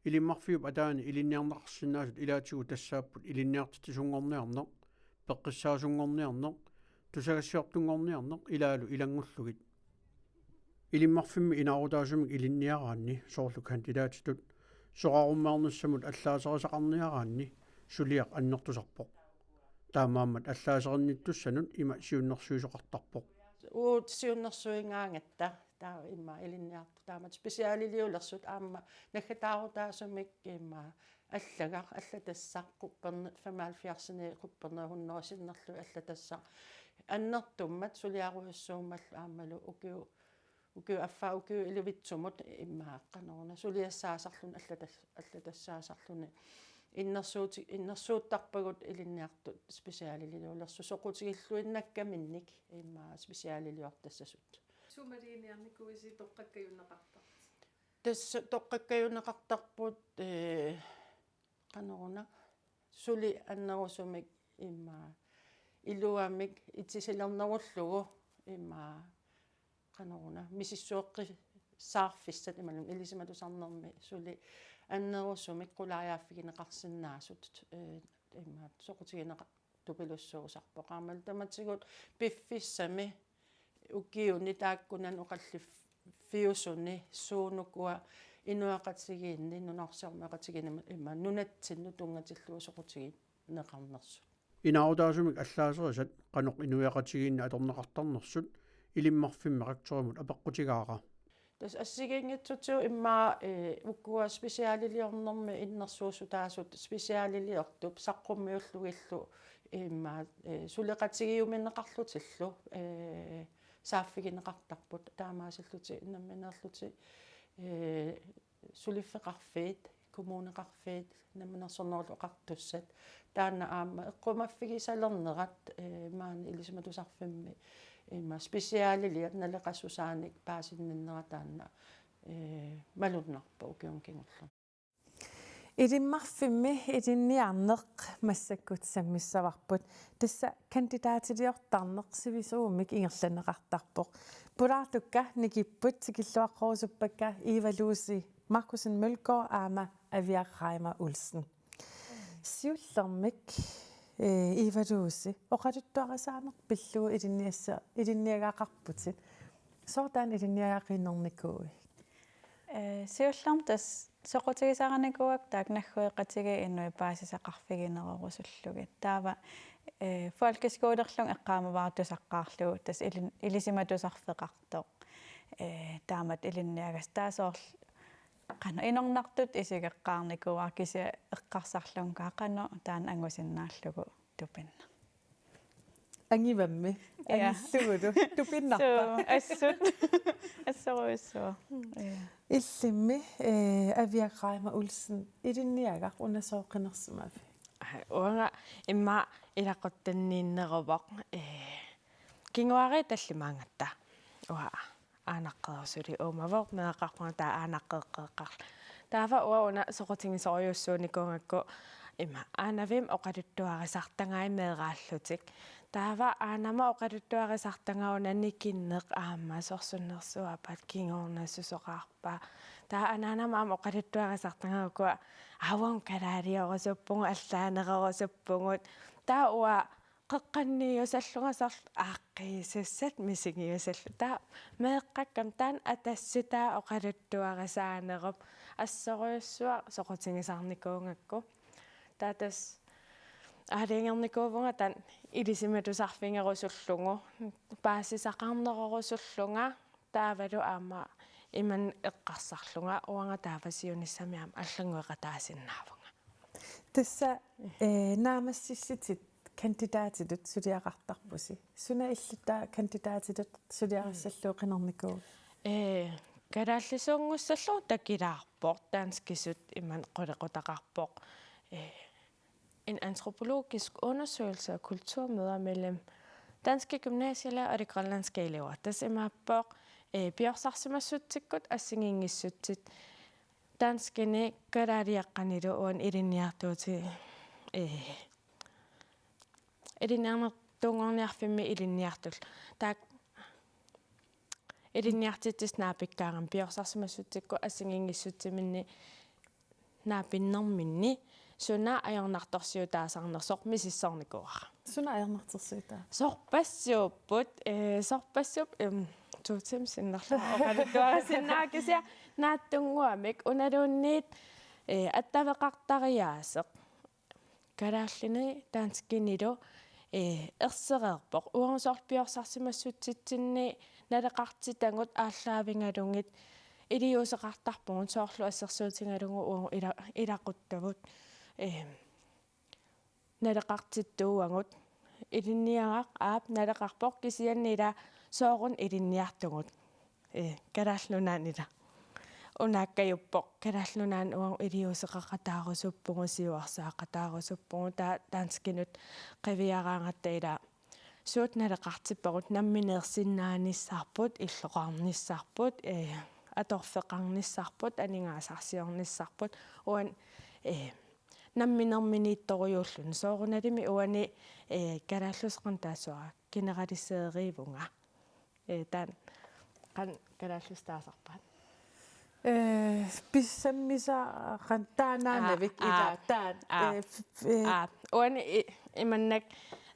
Ilimmarfiup ataani ilinniarneqarsinnaasut ilaatigut tassaapput ilinniartitsisunngorniarneq, peqqissaasunngorniarneq, tusagassiortunngorniarneq ilaalu ilanngullugit. Ilimmarfimmi inaarutaasumik ilinniaraanni, soorlu kandidatitut, soraarummaarnissamut allaaserisaqarniaraanni suliaq annertusarpoq. Taamaammat allaaserinnittussanut ima siunnersuisoqartarpoq. Uut siunnersuigaangatta, taava immaqa ilinniartut taamatut specialiliulersut aamma naggataarutaasumik immaqa allagaq, allatassaq, qupperne-, femoghalvfjerdsini quppernerup hunnorujuup sinnerlugit allatassaq. Annertummat suliarujussuummallu aammalu ukiu-, ukiup affaa ukiup ilivitsumut immaqa qanoruna suliassaasarluni allatas-, allatassaasarluni. Innersuuti-, innersuuttarpagut ilinniartut specialiliulersut soqutigilluinnakkaminnik immaqa specialiliortassasut. Suumaliiniarnikuuisi toqqakkajunneqartartut? Tassa toqqakkajunneqartarput, ee, qanoruna, suli annerusumik immaqa iluamik itisilernerullugu immaqa qanoruna, misissueqqissaarfissat imaluunniit ilisimatusarnermi suli annerusumik qulaajaaffigineqarsinnaasut, ee, immaqa soqutigineqa-, tupilussuusarpoq. Aammalu tamatigut piffissami ukiuni taakkunani oqalliffiusuni suunukua inuiaqatigiinni, nunarsuarmioqatigiinni ima nunatsinnut tunngatillugu soqutigineqarnersut. Inaarutaasumik allaaserisat qanoq inuiaqatigiinni atorneqartarnersut Ilimmarfimmi rektorimut apeqqutigaara. Tassa assigiinngitsutigut immaqa, ee, ukua specialiliornermi innersuussutaasut specialiliortup saqqummiullugillu immaqa, ee, suleqatigiuminneqarlutillu, ee, saaffigineqartarput, taamaasillutik nammineerlutik, ee, suliffeqarfiit, kommuneqarfiit, Namminersornerullutik Oqartussat. Taanna aamma eqqumaffigisalernerat, ee, maani Ilisimatusarfimmi ima specialiliat naleqassusaanik paasinninnera taanna, ee, malunnarpoq ukiuni kingullerni. Ilimmarfimmi ilinniarneq massakkut sammissavarput. Tassa kandidatiliortarneq sivisuumik ingerlanneqartarpoq. Pulaartukka nikipput, tikilluaqqorusuppakka Eva Lucy Markussen Mølgaard aamma Aviaq Reimer Olsen. Siullermik, ee, Eva Lucy, oqaluttuarisaaneq pillugu ilinniassa-, ilinniagaqarputit. Sooq taanna ilinniagaqqinnernikuuit? Ee, siullermik tassa soqutigisarinikuuakka taakku naggueqatigiit inuit paasisaqarfiginerorusullugit. Taava, ee, folkeskolerlunga eqqaamavara tusaqqaarlugu tassa ilin-, ilisimatusarfeqartoq. Ee, taamatut ilinniagassaq taava soorlu qanoq inornartutut isigeqqaarnikuuara kisianni eqqarsarlunga qanoq taanna angusinnaallugu tupinnaq. Angivammi, ja, angillugulu tupinnarpa? Suu, assut. Assorujussuaq. Ja. Illimmi, ee, Aviaq Reimer Olsen, ilinniagaq una sooq qinersimaviuk? Aa, uanga immaqa ilaquttanniinneruvoq, ee, kinguaariit tallimaangatta. Uanga aanaqqeersuuli uumavoq, meeraqarpunga taava aanaqqeeqqeeqqarlunga. Taava uanga una soqutigisorujussuunikuugakku ima Aanavimmik oqaluttuarisartagai meeraallutik. Taava Aanama oqaluttuarisartagara una nikinneq aamma sorsunnersuaq aappaat kingornassuseqarpa. Taava anaanama aamma oqaluttuarisartagara ukua aavun kalaaliorusuppugut, allaanerorusuppugut. Taava uanga qeqqanniusallunga soorlu aaqqiisussat misigiussalluta. Taava meeqqakkami taanna atassitaa oqaluttuarisaanerup assorujussuaq soqutigisarnikuugakku. Taava tassa aalajangernikuuvunga taanna ilisimatusarfigerusullugu, paasisaqarnerorusullunga, taavalu aamma imannak eqqarsarlunga, uanga taava siunissami aamma allanngueqataasinnaavunga. Tassa, ee, naammassissitit kandidatitut suliaqartarpusi. Suna illit taava kandidatitut suliarissallugu qinernikuuit? Ee, kalaallisuunngussallugu takilaarpoq, danskisut imannak qulequtaqarpoq. Ee, en antropologisk undersøgelse af kulturmøder mellem danske gymnasieelever og de grønlandske elever. Tassa imaappoq, ee, piorsarsimassutsikkut assigiinngissutsit danskini kalaaliaqqanilu uani ilinniartuuti, ee, ilinniarnertuunngorniarfimmi ilinniartut. Taak ilinniartitsisut naapikkaangamik piorsarsimassutsikkut assigiinngissutsiminni naapinnerminni suna ajornartorsiutaasarneq soorlu misissornikuuara. Suna ajornartorsiutaa? Sorpassuupput, ee, sorpassuup, em, to timer sinnerlugu oqaluttuarisinnaavara kisianni naatsunnguamik unaluunniit, ee, attaveqartariaaseq. Kalaallinit danskinilu, ee, ersereerpoq. Uagut soorlu piorsarsimassutitsinni naleqartitagut aallaavigalugit iliuuseqartarpugut soorlu assersuutigalugu uagut ila-, ilaquttavut, ee, naleqartittuuagut. Ilinniagaq aap naleqarpoq kisianni ila sooruna ilinniartugut. Ee, Kalaallit Nunaanni ila. Unaakkajuppoq Kalaallit Nunaanni uagut iliuuseqaqataarusuppugut, siuarsaaqataarusuppugut, taava danskinut qiviaraangatta ila suut naleqartippagut nammineersinnaanissarput, illoqarnissarput, ee, atorfeqarnissarput, aningaasarsiornissarput, uani, ee, namminerminiittorujuulluni. Soorunalimi uani, ee, kalaallisut qanoq taassuara, generaliseerivunga. Ee, taanna qanoq kalaallisut taasarpaat? Ee, pissammisaqan taannaanavik. Aa, ila aa, taanna. Aa. Ee, f-, ee. Aa, uani i-, imannak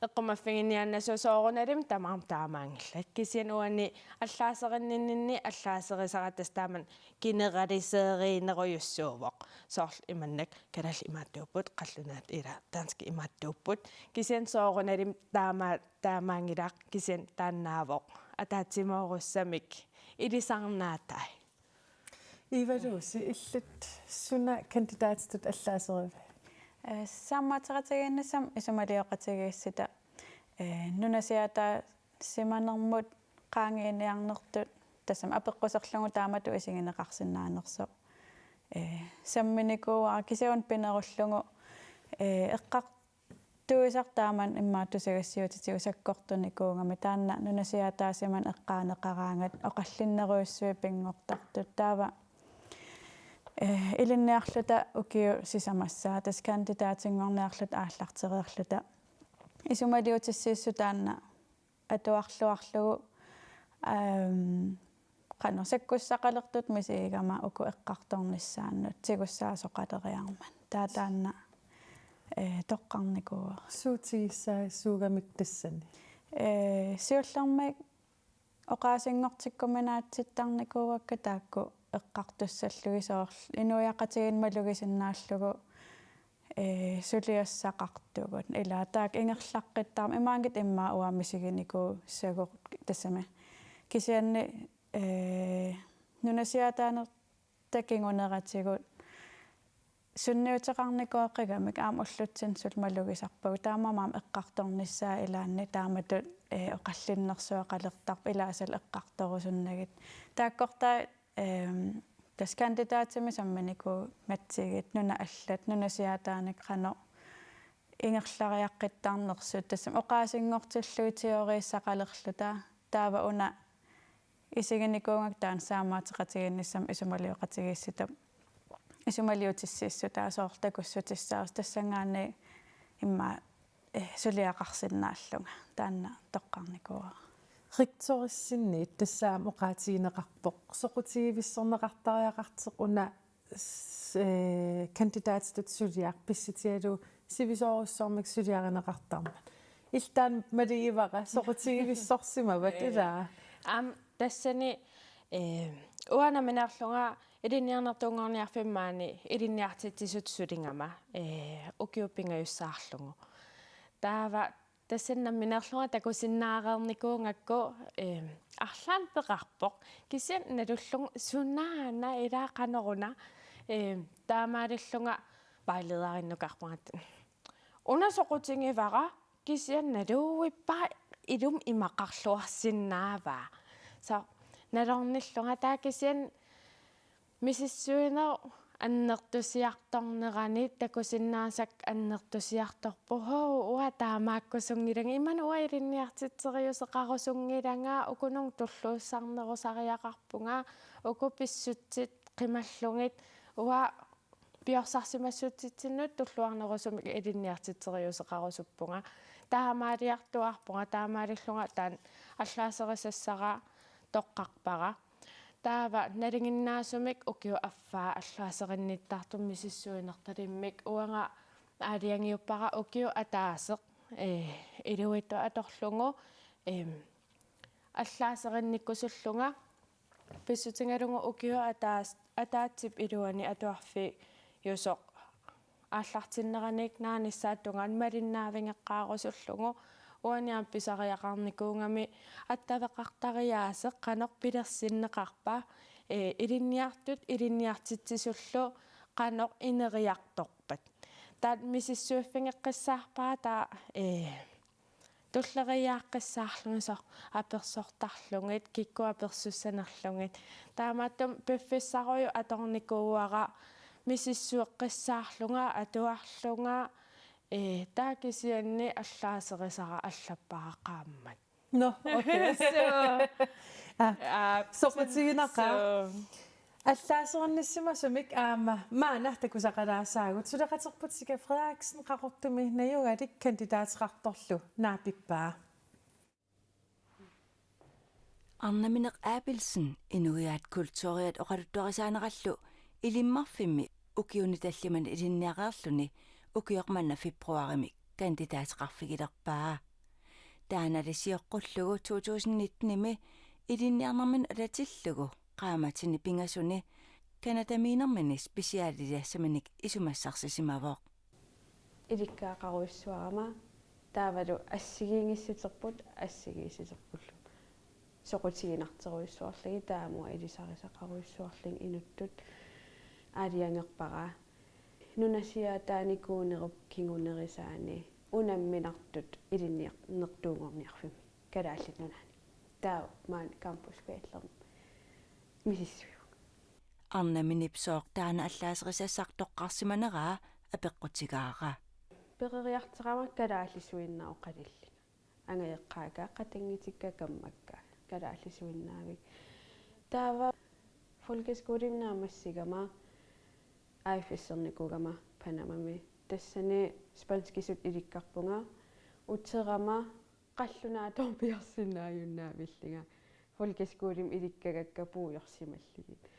eqqumaffiginniaannassuuvoq soorunalimi tamarmik taamaanngillat. Kisianni uani allaaserinninninni allaaserisara tassa taamani generaliseerinerujussuuvoq. Soorlu imannak kalaallit imaattuupput, qallunaat ila danskit imaattuupput. Kisianni soorunalimi taama-, taamaanngilaq kisianni taannaavoq ataatsimoorussamik ilisarnaatai. Eva Lucy, illit suna kandidatitut allaaseriviuk? Ee, saammaateqatigiinnissamut isumalioqatigiissuta, ee, nunasiaataasimanermut qaangiiniarnertut tassami apeqquserlugu taamatut isigineqarsinnaanersoq. Ee, samminikuuara kisianni pinerullugu, ee, eqqar-, tuisartaammat immaqa tusagassiuutitigut sakkortunikuugami taanna nunasiaataasimaneq eqqaaneqaraangat oqallinnerujussuit pinngortartut. Taava, eh, ilinniarluta ukiut sisamassaat tassa kandidatinngorniarluta aallartereerluta isumaliutissiissut taanna atuarluarlugu, ehm, qanoq sakkussaqalertutut misigigama uku eqqartornissaannut tigussaasoqaleriarmat. Taava taanna, eh, toqqarnikuuara. Suut tigussaasuugamik tassani? Eh, siullermik oqaasinngortikkuminaatsittarnikuuakka taakku eqqartussallugit soorlu inuiaqatigiinni malugisinnaallugu, eh, suliassaqartugut. Ila taakku ingerlaqqittarmata imaanngitsoq immaqa uanga misiginikuussagut tassami. Kisianni, eh, nunasiaataanerta kinguneratigut sunniuteqarnikuueqqigamik aamma ullutsinni suli malugisarpagut. Taamaammat aamma eqqartornissaa ilaanni taamatut, eh, oqallinnersuaqalertarpoq ilaasa eqqartorusunnagit. Taakkortaa, ehm, tassa kandidatimik samminikuugatsigit nunat allat nunasiaataanik qanoq ingerlariaqqittarnersut tassami oqaasinngortillugit teoriissaqalerluta taava una isiginikuugakku taanna saammaateqatigiinnissamut isumalioqatigiissuta isumaliutissiissutaat soorlu takussutissaasoq tassanngaanniit immaqa, eh, suliaqarsinnaallunga taanna toqqarnikuuara. Rektorissinniit tassa aamma oqaatigineqarpoq soqutigivissorneqartariaqartoq una s-, eh, kandidatitut suliaq pissutigalugu sivisoorujussuarmik suliarineqartarmat. Illit taanna malugivara soqutigivissorsimavat. Ee, ilaa? Aamma tassani, ee, uanga nammineerlunga ilinniarnertuunngorniarfimmi maani ilinniartitsisutut suligama, ee, ukiut pingajussaarlugu. Taava tassani nammineerlunga takusinnaareernikuugakku, ee, arlaannik peqarpoq. Kisianni nalullugu sunaana ilaa qanoruna, ee, taamaalillunga vejlederinnukarpunga. Una soqutigivara kisianni naluvippara ilumut imaqarluarsinnaavaa. Soorlu nalornillunga taava kisianni misissuineq annertusiartornerani takusinnaasakka annertusiartorpoq. Hoo, uanga taamaakkusunngilanga. Imannak uanga ilinniartitseriuseqarusunngilanga, ukununnga tulluussarnerusariaqarpunga, uku pissutsit qimallugit uanga piorsarsimassutsitsinnut tulluarnerusumik ilinniartitseriuseqarusuppunga. Taamaaliartuaarpunga, taamaalillunga taanna allaaserisassara toqqarpara. Taava nalinginnaasumik ukiup affaa allaaserinnittartumik misissuinertalimmik uanga aalajangiuppara ukiup ataaseq, ee, iluitsoq atorlugu, em, allaaserinnikkusullunga pissutigalugu ukiup ataas-, ataatsip iluani atuarfiusoq aallartinneranik naanissaata tungaanut malinnaavigeqqaarusullugu. Uani aamma pisariaqarnikuugami attaveqartariaaseq qanoq pilersinneqarpa, ee, ilinniartut ilinniartitsisullu qanoq ineriartorpat. Taanna misissuiffigeqqissaarpara taava, ee, tulleriiaaqqissaarlugit soorlu apersortarlugit, kikkut apersussanerlugit. Taamaattumik piffissarujuk atornikuuara misissueqqissaarlunga, atuarlunga, ee, taava kisianni allaaserisara allappara qaammat. Nå, okay. Aa, soqutiginaqaaq. Allaaserinnissimasumik aamma maanna takusaqalaassaagut. Suleqaterput Sika Frederiksen, Qaqortumi najugalik kandidaateqartorlu naapippaa. Arnamineq Abelsen inuiaat kulturiat oqaluttuarisaanerallu Ilimmarfimmi ukiuni tallimani ilinniareerluni ukioq manna februarimi kandidaateqarfigilerpaa. Taannali sioqqullugu to tusind nittenimi ilinniarnermini alatillugu qaammatini pingasuni Canadamiinermini specialiliassaminik isumassarsisimavoq. Ilikkagaqarujussuarama taavalu assigiinngissuterput assigiissuterpullu soqutiginartorujussuarlugit taava ilisariaqarujussuarlugit inuttut aalajangerpara nunasiaataanikuunerup kingunerisaani unamminartut ilinniarnertuunngorniarfimmi Kalaallit Nunaanni. Taava maani Campus Bachelorimi misissuivunga. Arnaminip sooq taanna allaaserisassaq toqqarsimaneraa apeqqutigaara. Peroriartorama kalaallisuinnaq oqalillunga. Angajoqqaakka, qatanngutikka, kammakka kalaallisuinnaavik. Taava folkeskolimi naammassigama, A F S-ernikuugama Panamami. Tassani spanskisut ilikkarpunga, uterama qallunaatooq piorsinnaajunnaavinnga. Folkeskolimi ilikkagakka puigorsimallugit.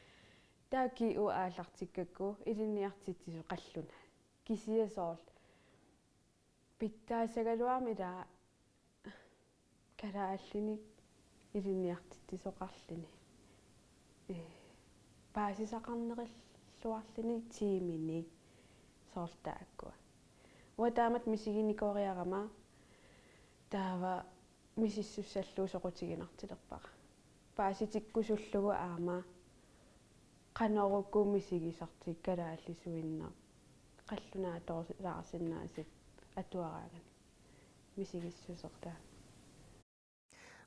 Taava G U aallartikkakku ilinniartitsisut qallunaat. Kisianni soorlu pitsaassagaluarama ilaa kalaallinik ilinniartitsisoqarluni. Ee, paasisaqarnerulluarluni tiimini soorlu taakkua. Uanga taamatut misiginikooriarama taava misissussallugu soqutiginartilerpara. Paasitikkusullugu aamma qanoruku misigisartik kalaallisuinnaq qallunaatooraarsinnaasut atuaraanganik misigissusertaa.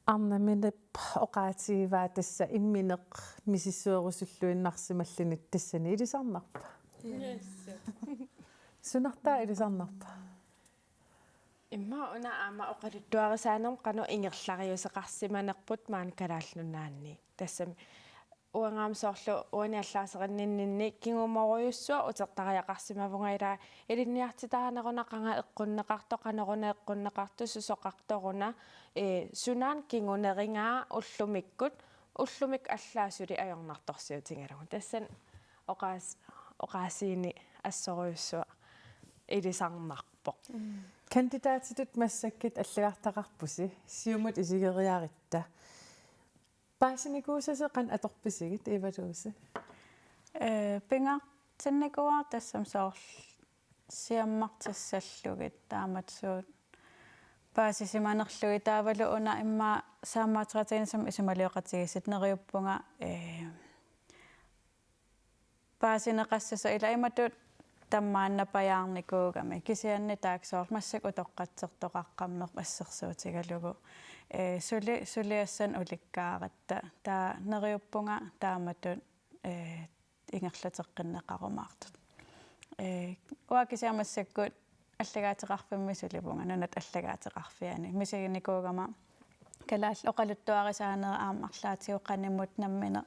Arnaminip oqaatigivaa tassa immineq misissuerusulluinnarsimalluni tassani ilisarnarpa? Yes. Sunartaa ilisarnarpa? Immaqa una aamma oqaluttuarisaanermut qanoq ingerlariuseqarsimanerput maani Kalaallit Nunaanni. Tassami uanga aamma soorlu uani allaaserinninninni kingumorujussuaq utertariaqarsimavunga ilaa ilinniartitaaneruna qanga eqqunneqartoq, qanoruna eqqunneqartoq, susoqartoruna, ee, sunaana kingunerigaa ullumikkut, ullumikkut allaat suli ajornartorsiutigalugu. Tassani oqaas-, oqaasiini assorujussuaq ilisarnarpoq. Mm. Kandidaatitut massakkut allagartaqarpusi, siumut isigeriarutta. Paasinikuusasi qanoq atorpisigit, Eva Lose? Ee, pingaartinnikuuara tassami soorlu siammartissallugit taamatut suut paasisimanerlugit, taavalu una immaqa saammaateqatigiinnissamut isumalioqatigiissut neriuppunga, ee, paasineqassasoq ilaa imatut tammaannapajaarnikuugami. Kisianni taakku soorlu massakkut utoqqatsertoqaqqammerpoq assersuutigalugu. Ee, suli, suliassanik ulikkaaratta. Taava neriuppunga taamatut, ee, ingerlateqqinneqarumaartut. Ee, uanga kisianni massakkut allagaateqarfimmi sulivunga, nunat allagaateqarfianni. Misiginikuugama kalaallit oqaluttuarisaanerit aamma arlaatigut qanimut nammineq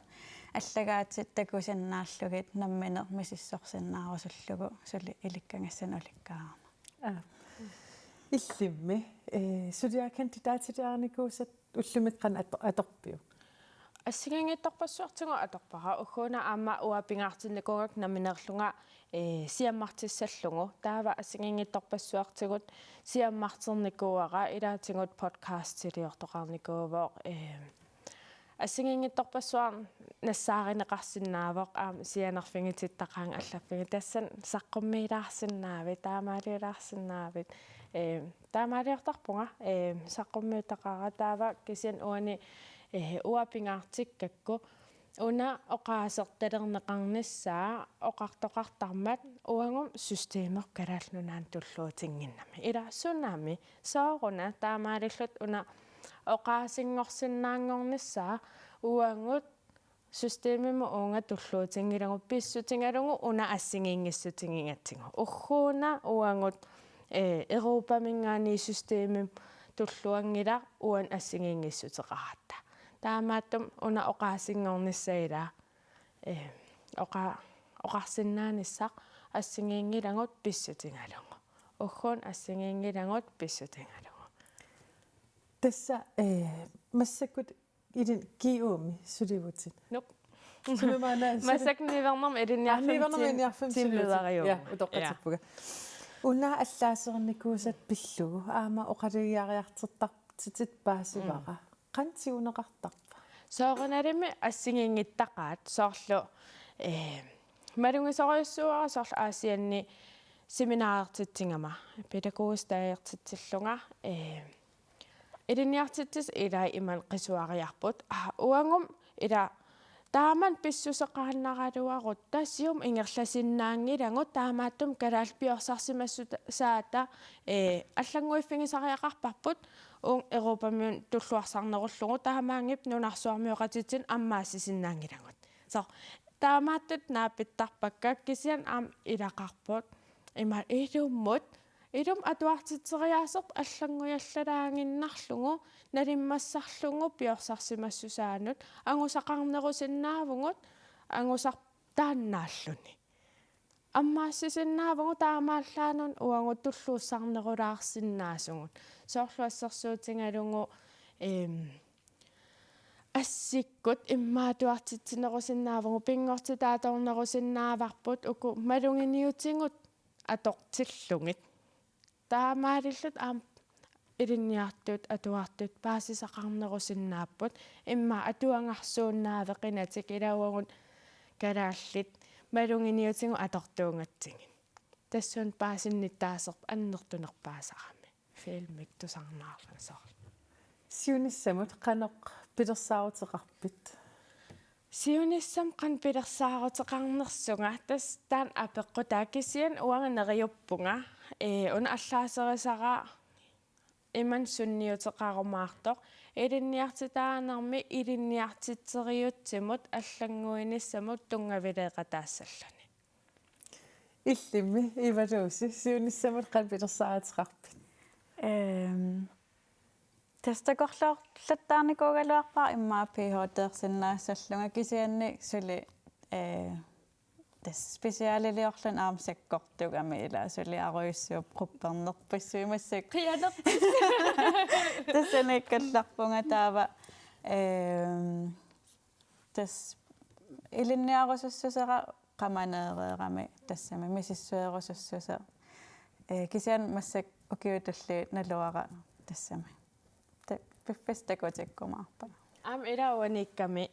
allagaatit takusinnaallugit nammineq misissorsinnaarusullugu suli ilikkagassanut ulikkaarama. Aa. Illimmi, ee, suliara kandidatiliarinikuusat ullumikkut qanoq ator-, atorpiuk? Assigiinngitsorpassuartigut atorpara, ugguuna aamma uanga pingaartinnikuugakku nammineerlunga, ee, siammartissallugu. Taava assigiinngitsorpassuartigut siammarternikuuara, ilaatigut podcastiliortoqarnikuuvoq, ee, assigiinngitsorpassuarnik nassaarineqarsinnaavoq, aamma sianerfigitittaqaanga allaffiga, tassani saqqummiilaarsinnaavit, taamaaliulaarsinnaavit, ee, taamaaliortarpunga, ee, saqqummiuttaqaara. Taava kisianni uani, ee, uanga pingaartikkakku una oqaasertalerneqarnissaa oqartoqartarmat uagut systemip Kalaallit Nunaanni tulluutinnginnami. Ila sunami, sooruna taamaalilluta una oqaasinngorsinnaanngornissaa uagut systemimut uunga tulluutinngilagut pissutigalugu una assigiinngissutigigatsigu. Ugguuna uagut, ee, Europaminngaanniit systemimut tulluanngilaq uani assigiinngissuteqaratta. Taamaattumik una oqaasinngornissaq ila, ee, oqa-, oqarsinnaanissaq assigiinngilagut pissutigalugu. Ugguuna assigiinngilagut pissutigalugu. Tassa, ee, massakkut ilin G U-mi sulivutit. Nup. Sumi maanna suli-, massakkut Niuernermut Ilinniarfimmi. Aa, Niuernermut Ilinniarfimmi sulivutit. Team-, teamlederiuvugut. Ja, utoqqatsippunga. Una allaaserinikuusat pillugu aamma oqalugiariartortartitit paasivara. Mm. Qanoq tiguneqartarpa? Soorunalimi assigiinngittaqaat, soorlu, ee, malugisorujussuuara soorlu Aasianni seminarertitsigama, pædagogisk stagertitsillunga, ee, ilinniartitsisut ilai imannak qisuariarput. Aa, uagummi ila taamani pissuseqaannaraluarutta siumut ingerlasinnaanngilagut, taamaattumik kalaallit piorsarsimassusaata, ee, allannguiffigisariaqarparput uunga Europamiunut tulluarsarnerullugu, taamaanngippat nunarsuarmioqatitsinnut ammaassisinnaanngilagut. Soorlu taamaattut naapittarpakka, kisianni aamma ilaqarput ima ilummut, ilummut atuartitseriaaserput allanngujallalaaginnarlugu nalimmassarlugu piorsarsimassusaanut angusaqarnerusinnaavugut, angusartaannaalluni. Ammaassisinnaavugut, taamaallaanut uagut tulluussarnerulaarsinnaasugut. Soorlu assersuutigalugu, em, assikkut immaqa atuartitsinerusinnaavugut, pinngortitaatornerusinnaavarput uku maluginiutigut atortillugit. Taamaalilluta aamma ilinniartut, atuartut paasisaqarnerusinnaapput, immaqa atuagarsuunnaaveqinatik, ila uagut kalaallit maluginiutigut atortuugatsigit. Tassunga paasinnittaaserput annertunerpaasarami. Filmit tusarnaarlugit soorlu. Siunissamut qanoq pilersaaruteqarpit? Siunissamut qanoq pilersaaruteqarnersunga, tassa taanna apeqqutaa, kisianni uanga neriuppunga. Ee, una allaaserisara imannak sunniuteqarumaartoq, ilinniartitaanermi ilinniartitseriutsimut allannguinissamut tunngavileeqataassalluni. Illimmi, Eva Lucy, siunissamut qanoq pilersaaruteqarpit? Ehm, tassa takorloorlattaarnikuugaluarpara immaqa P H D-ersinnaassallunga, kisianni suli, eh, tassa specialiliorlunga aamma sakkortugami, ila suli arujussuup quppernerpassuit massakkut. Qianerpassuit. Tassaniikkallarpunga taava, ehm, tassa ilinniarusussusera qamaneereerami tassami misissuerusussuseq. Ee, kisianni massakkut ukiut tulliit naluara tassami. Ta-, piffissaq takutikkumaarpara. Aamma ila uaniikkami,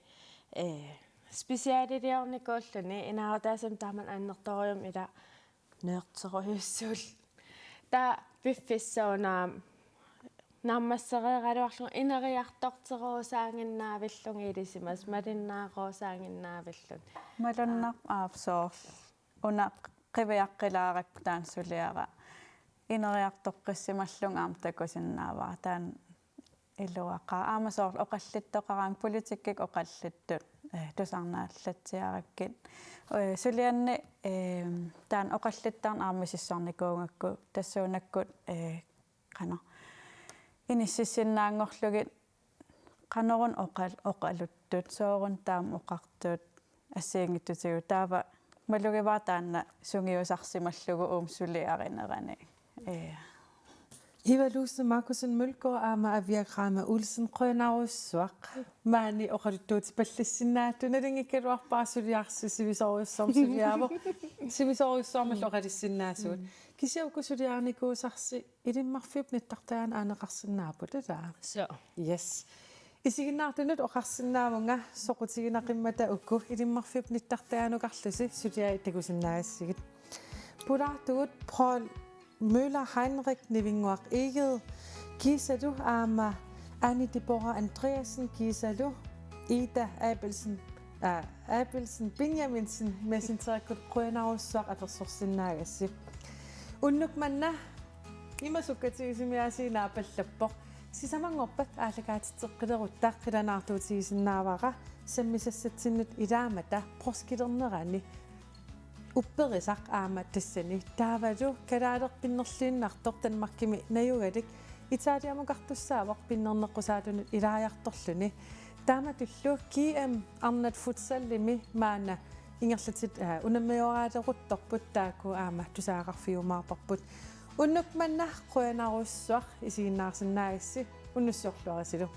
ee, specialiliornikuulluni inaarutaasumik taamani annertoorujussuarmik ila nørderujussuulluta. Taava piffissaq una naammassereeraluarlunga ineriartorterusaaginnavillunga ilisimasat, malinnaarusaaginnavillunga. Malunnarpoq, aap, soorlu. Una qiviaqqilaarakku taanna suliara ineriartoqqissimallunga aamma takusinnaavara. Taanna iluaqaaq. Aamma soorlu oqallittoqaraangat, politikkikkut oqallittut, eh, tusarnaallatsiarakkit. Eh, sulianni, eh, taanna oqallittarneq aamma misissornikuugakku tassuunakkut, eh, qanoq, inississinnaanngorlugit Qanoruna oqal-, oqaluttut, sooruna taama oqartut, assigiinngitsutigut, taava malugivara taanna sungiusarsimallugu uuma suliarinerani. Ee. Eva Luse Markussen Mølgaard aamma Aviagrama Olsen, qujanarsuaq. Maani oqaluttuutipallassinnaatut, nalunngikkaluarpara suliarsi sivisoorujussuarmik suliaavoq. Sivisoorujussuarmik oqalussinnaasugut. Kisianni uku suliarinikuusarsi Ilimmarfiup nittartagaanut aaneqarsinnaavugut, ilaa? Suu. Yes. Isiginnaartunut oqarsinnaavunga soqutiginaqqimmata uku Ilimmarfiup nittartagaanukarlusi suliai takusinnaagassigit. Pulaartugut Paul Møller Heinrich Nivinnguaq Egede kiisalu aamma Annie Deborah Andreasen kiisalu Ida Abelsen, aa, Abelsen Benjaminsen Messengerikkullu qujanarsuaq apersorsinnaagassi. Unnuk manna ima sukkatigisumi aasiit naapallappoq. Sisamanngorpat aallakaatitseqqilerutta qilanaartuutigisinnaavara sammisassatsinnut ilaammata poorskilernerani upperisaq aamma tassani. Taavalu kalaalerput pinnerluinnartoq Danmarkimi najugalik Italiamukartussaavoq pinnerneqqusaalluni ilaajartorluni. Taamatullu G M arnat futsalimi maanna ingerlatit-, aa, unammigooraleruttorput, taakku aamma tusagaqarfigiumaarparput. Unnuk manna qujanarsuaq isiginnaarsinnaagassi, unnussiorluarisilu.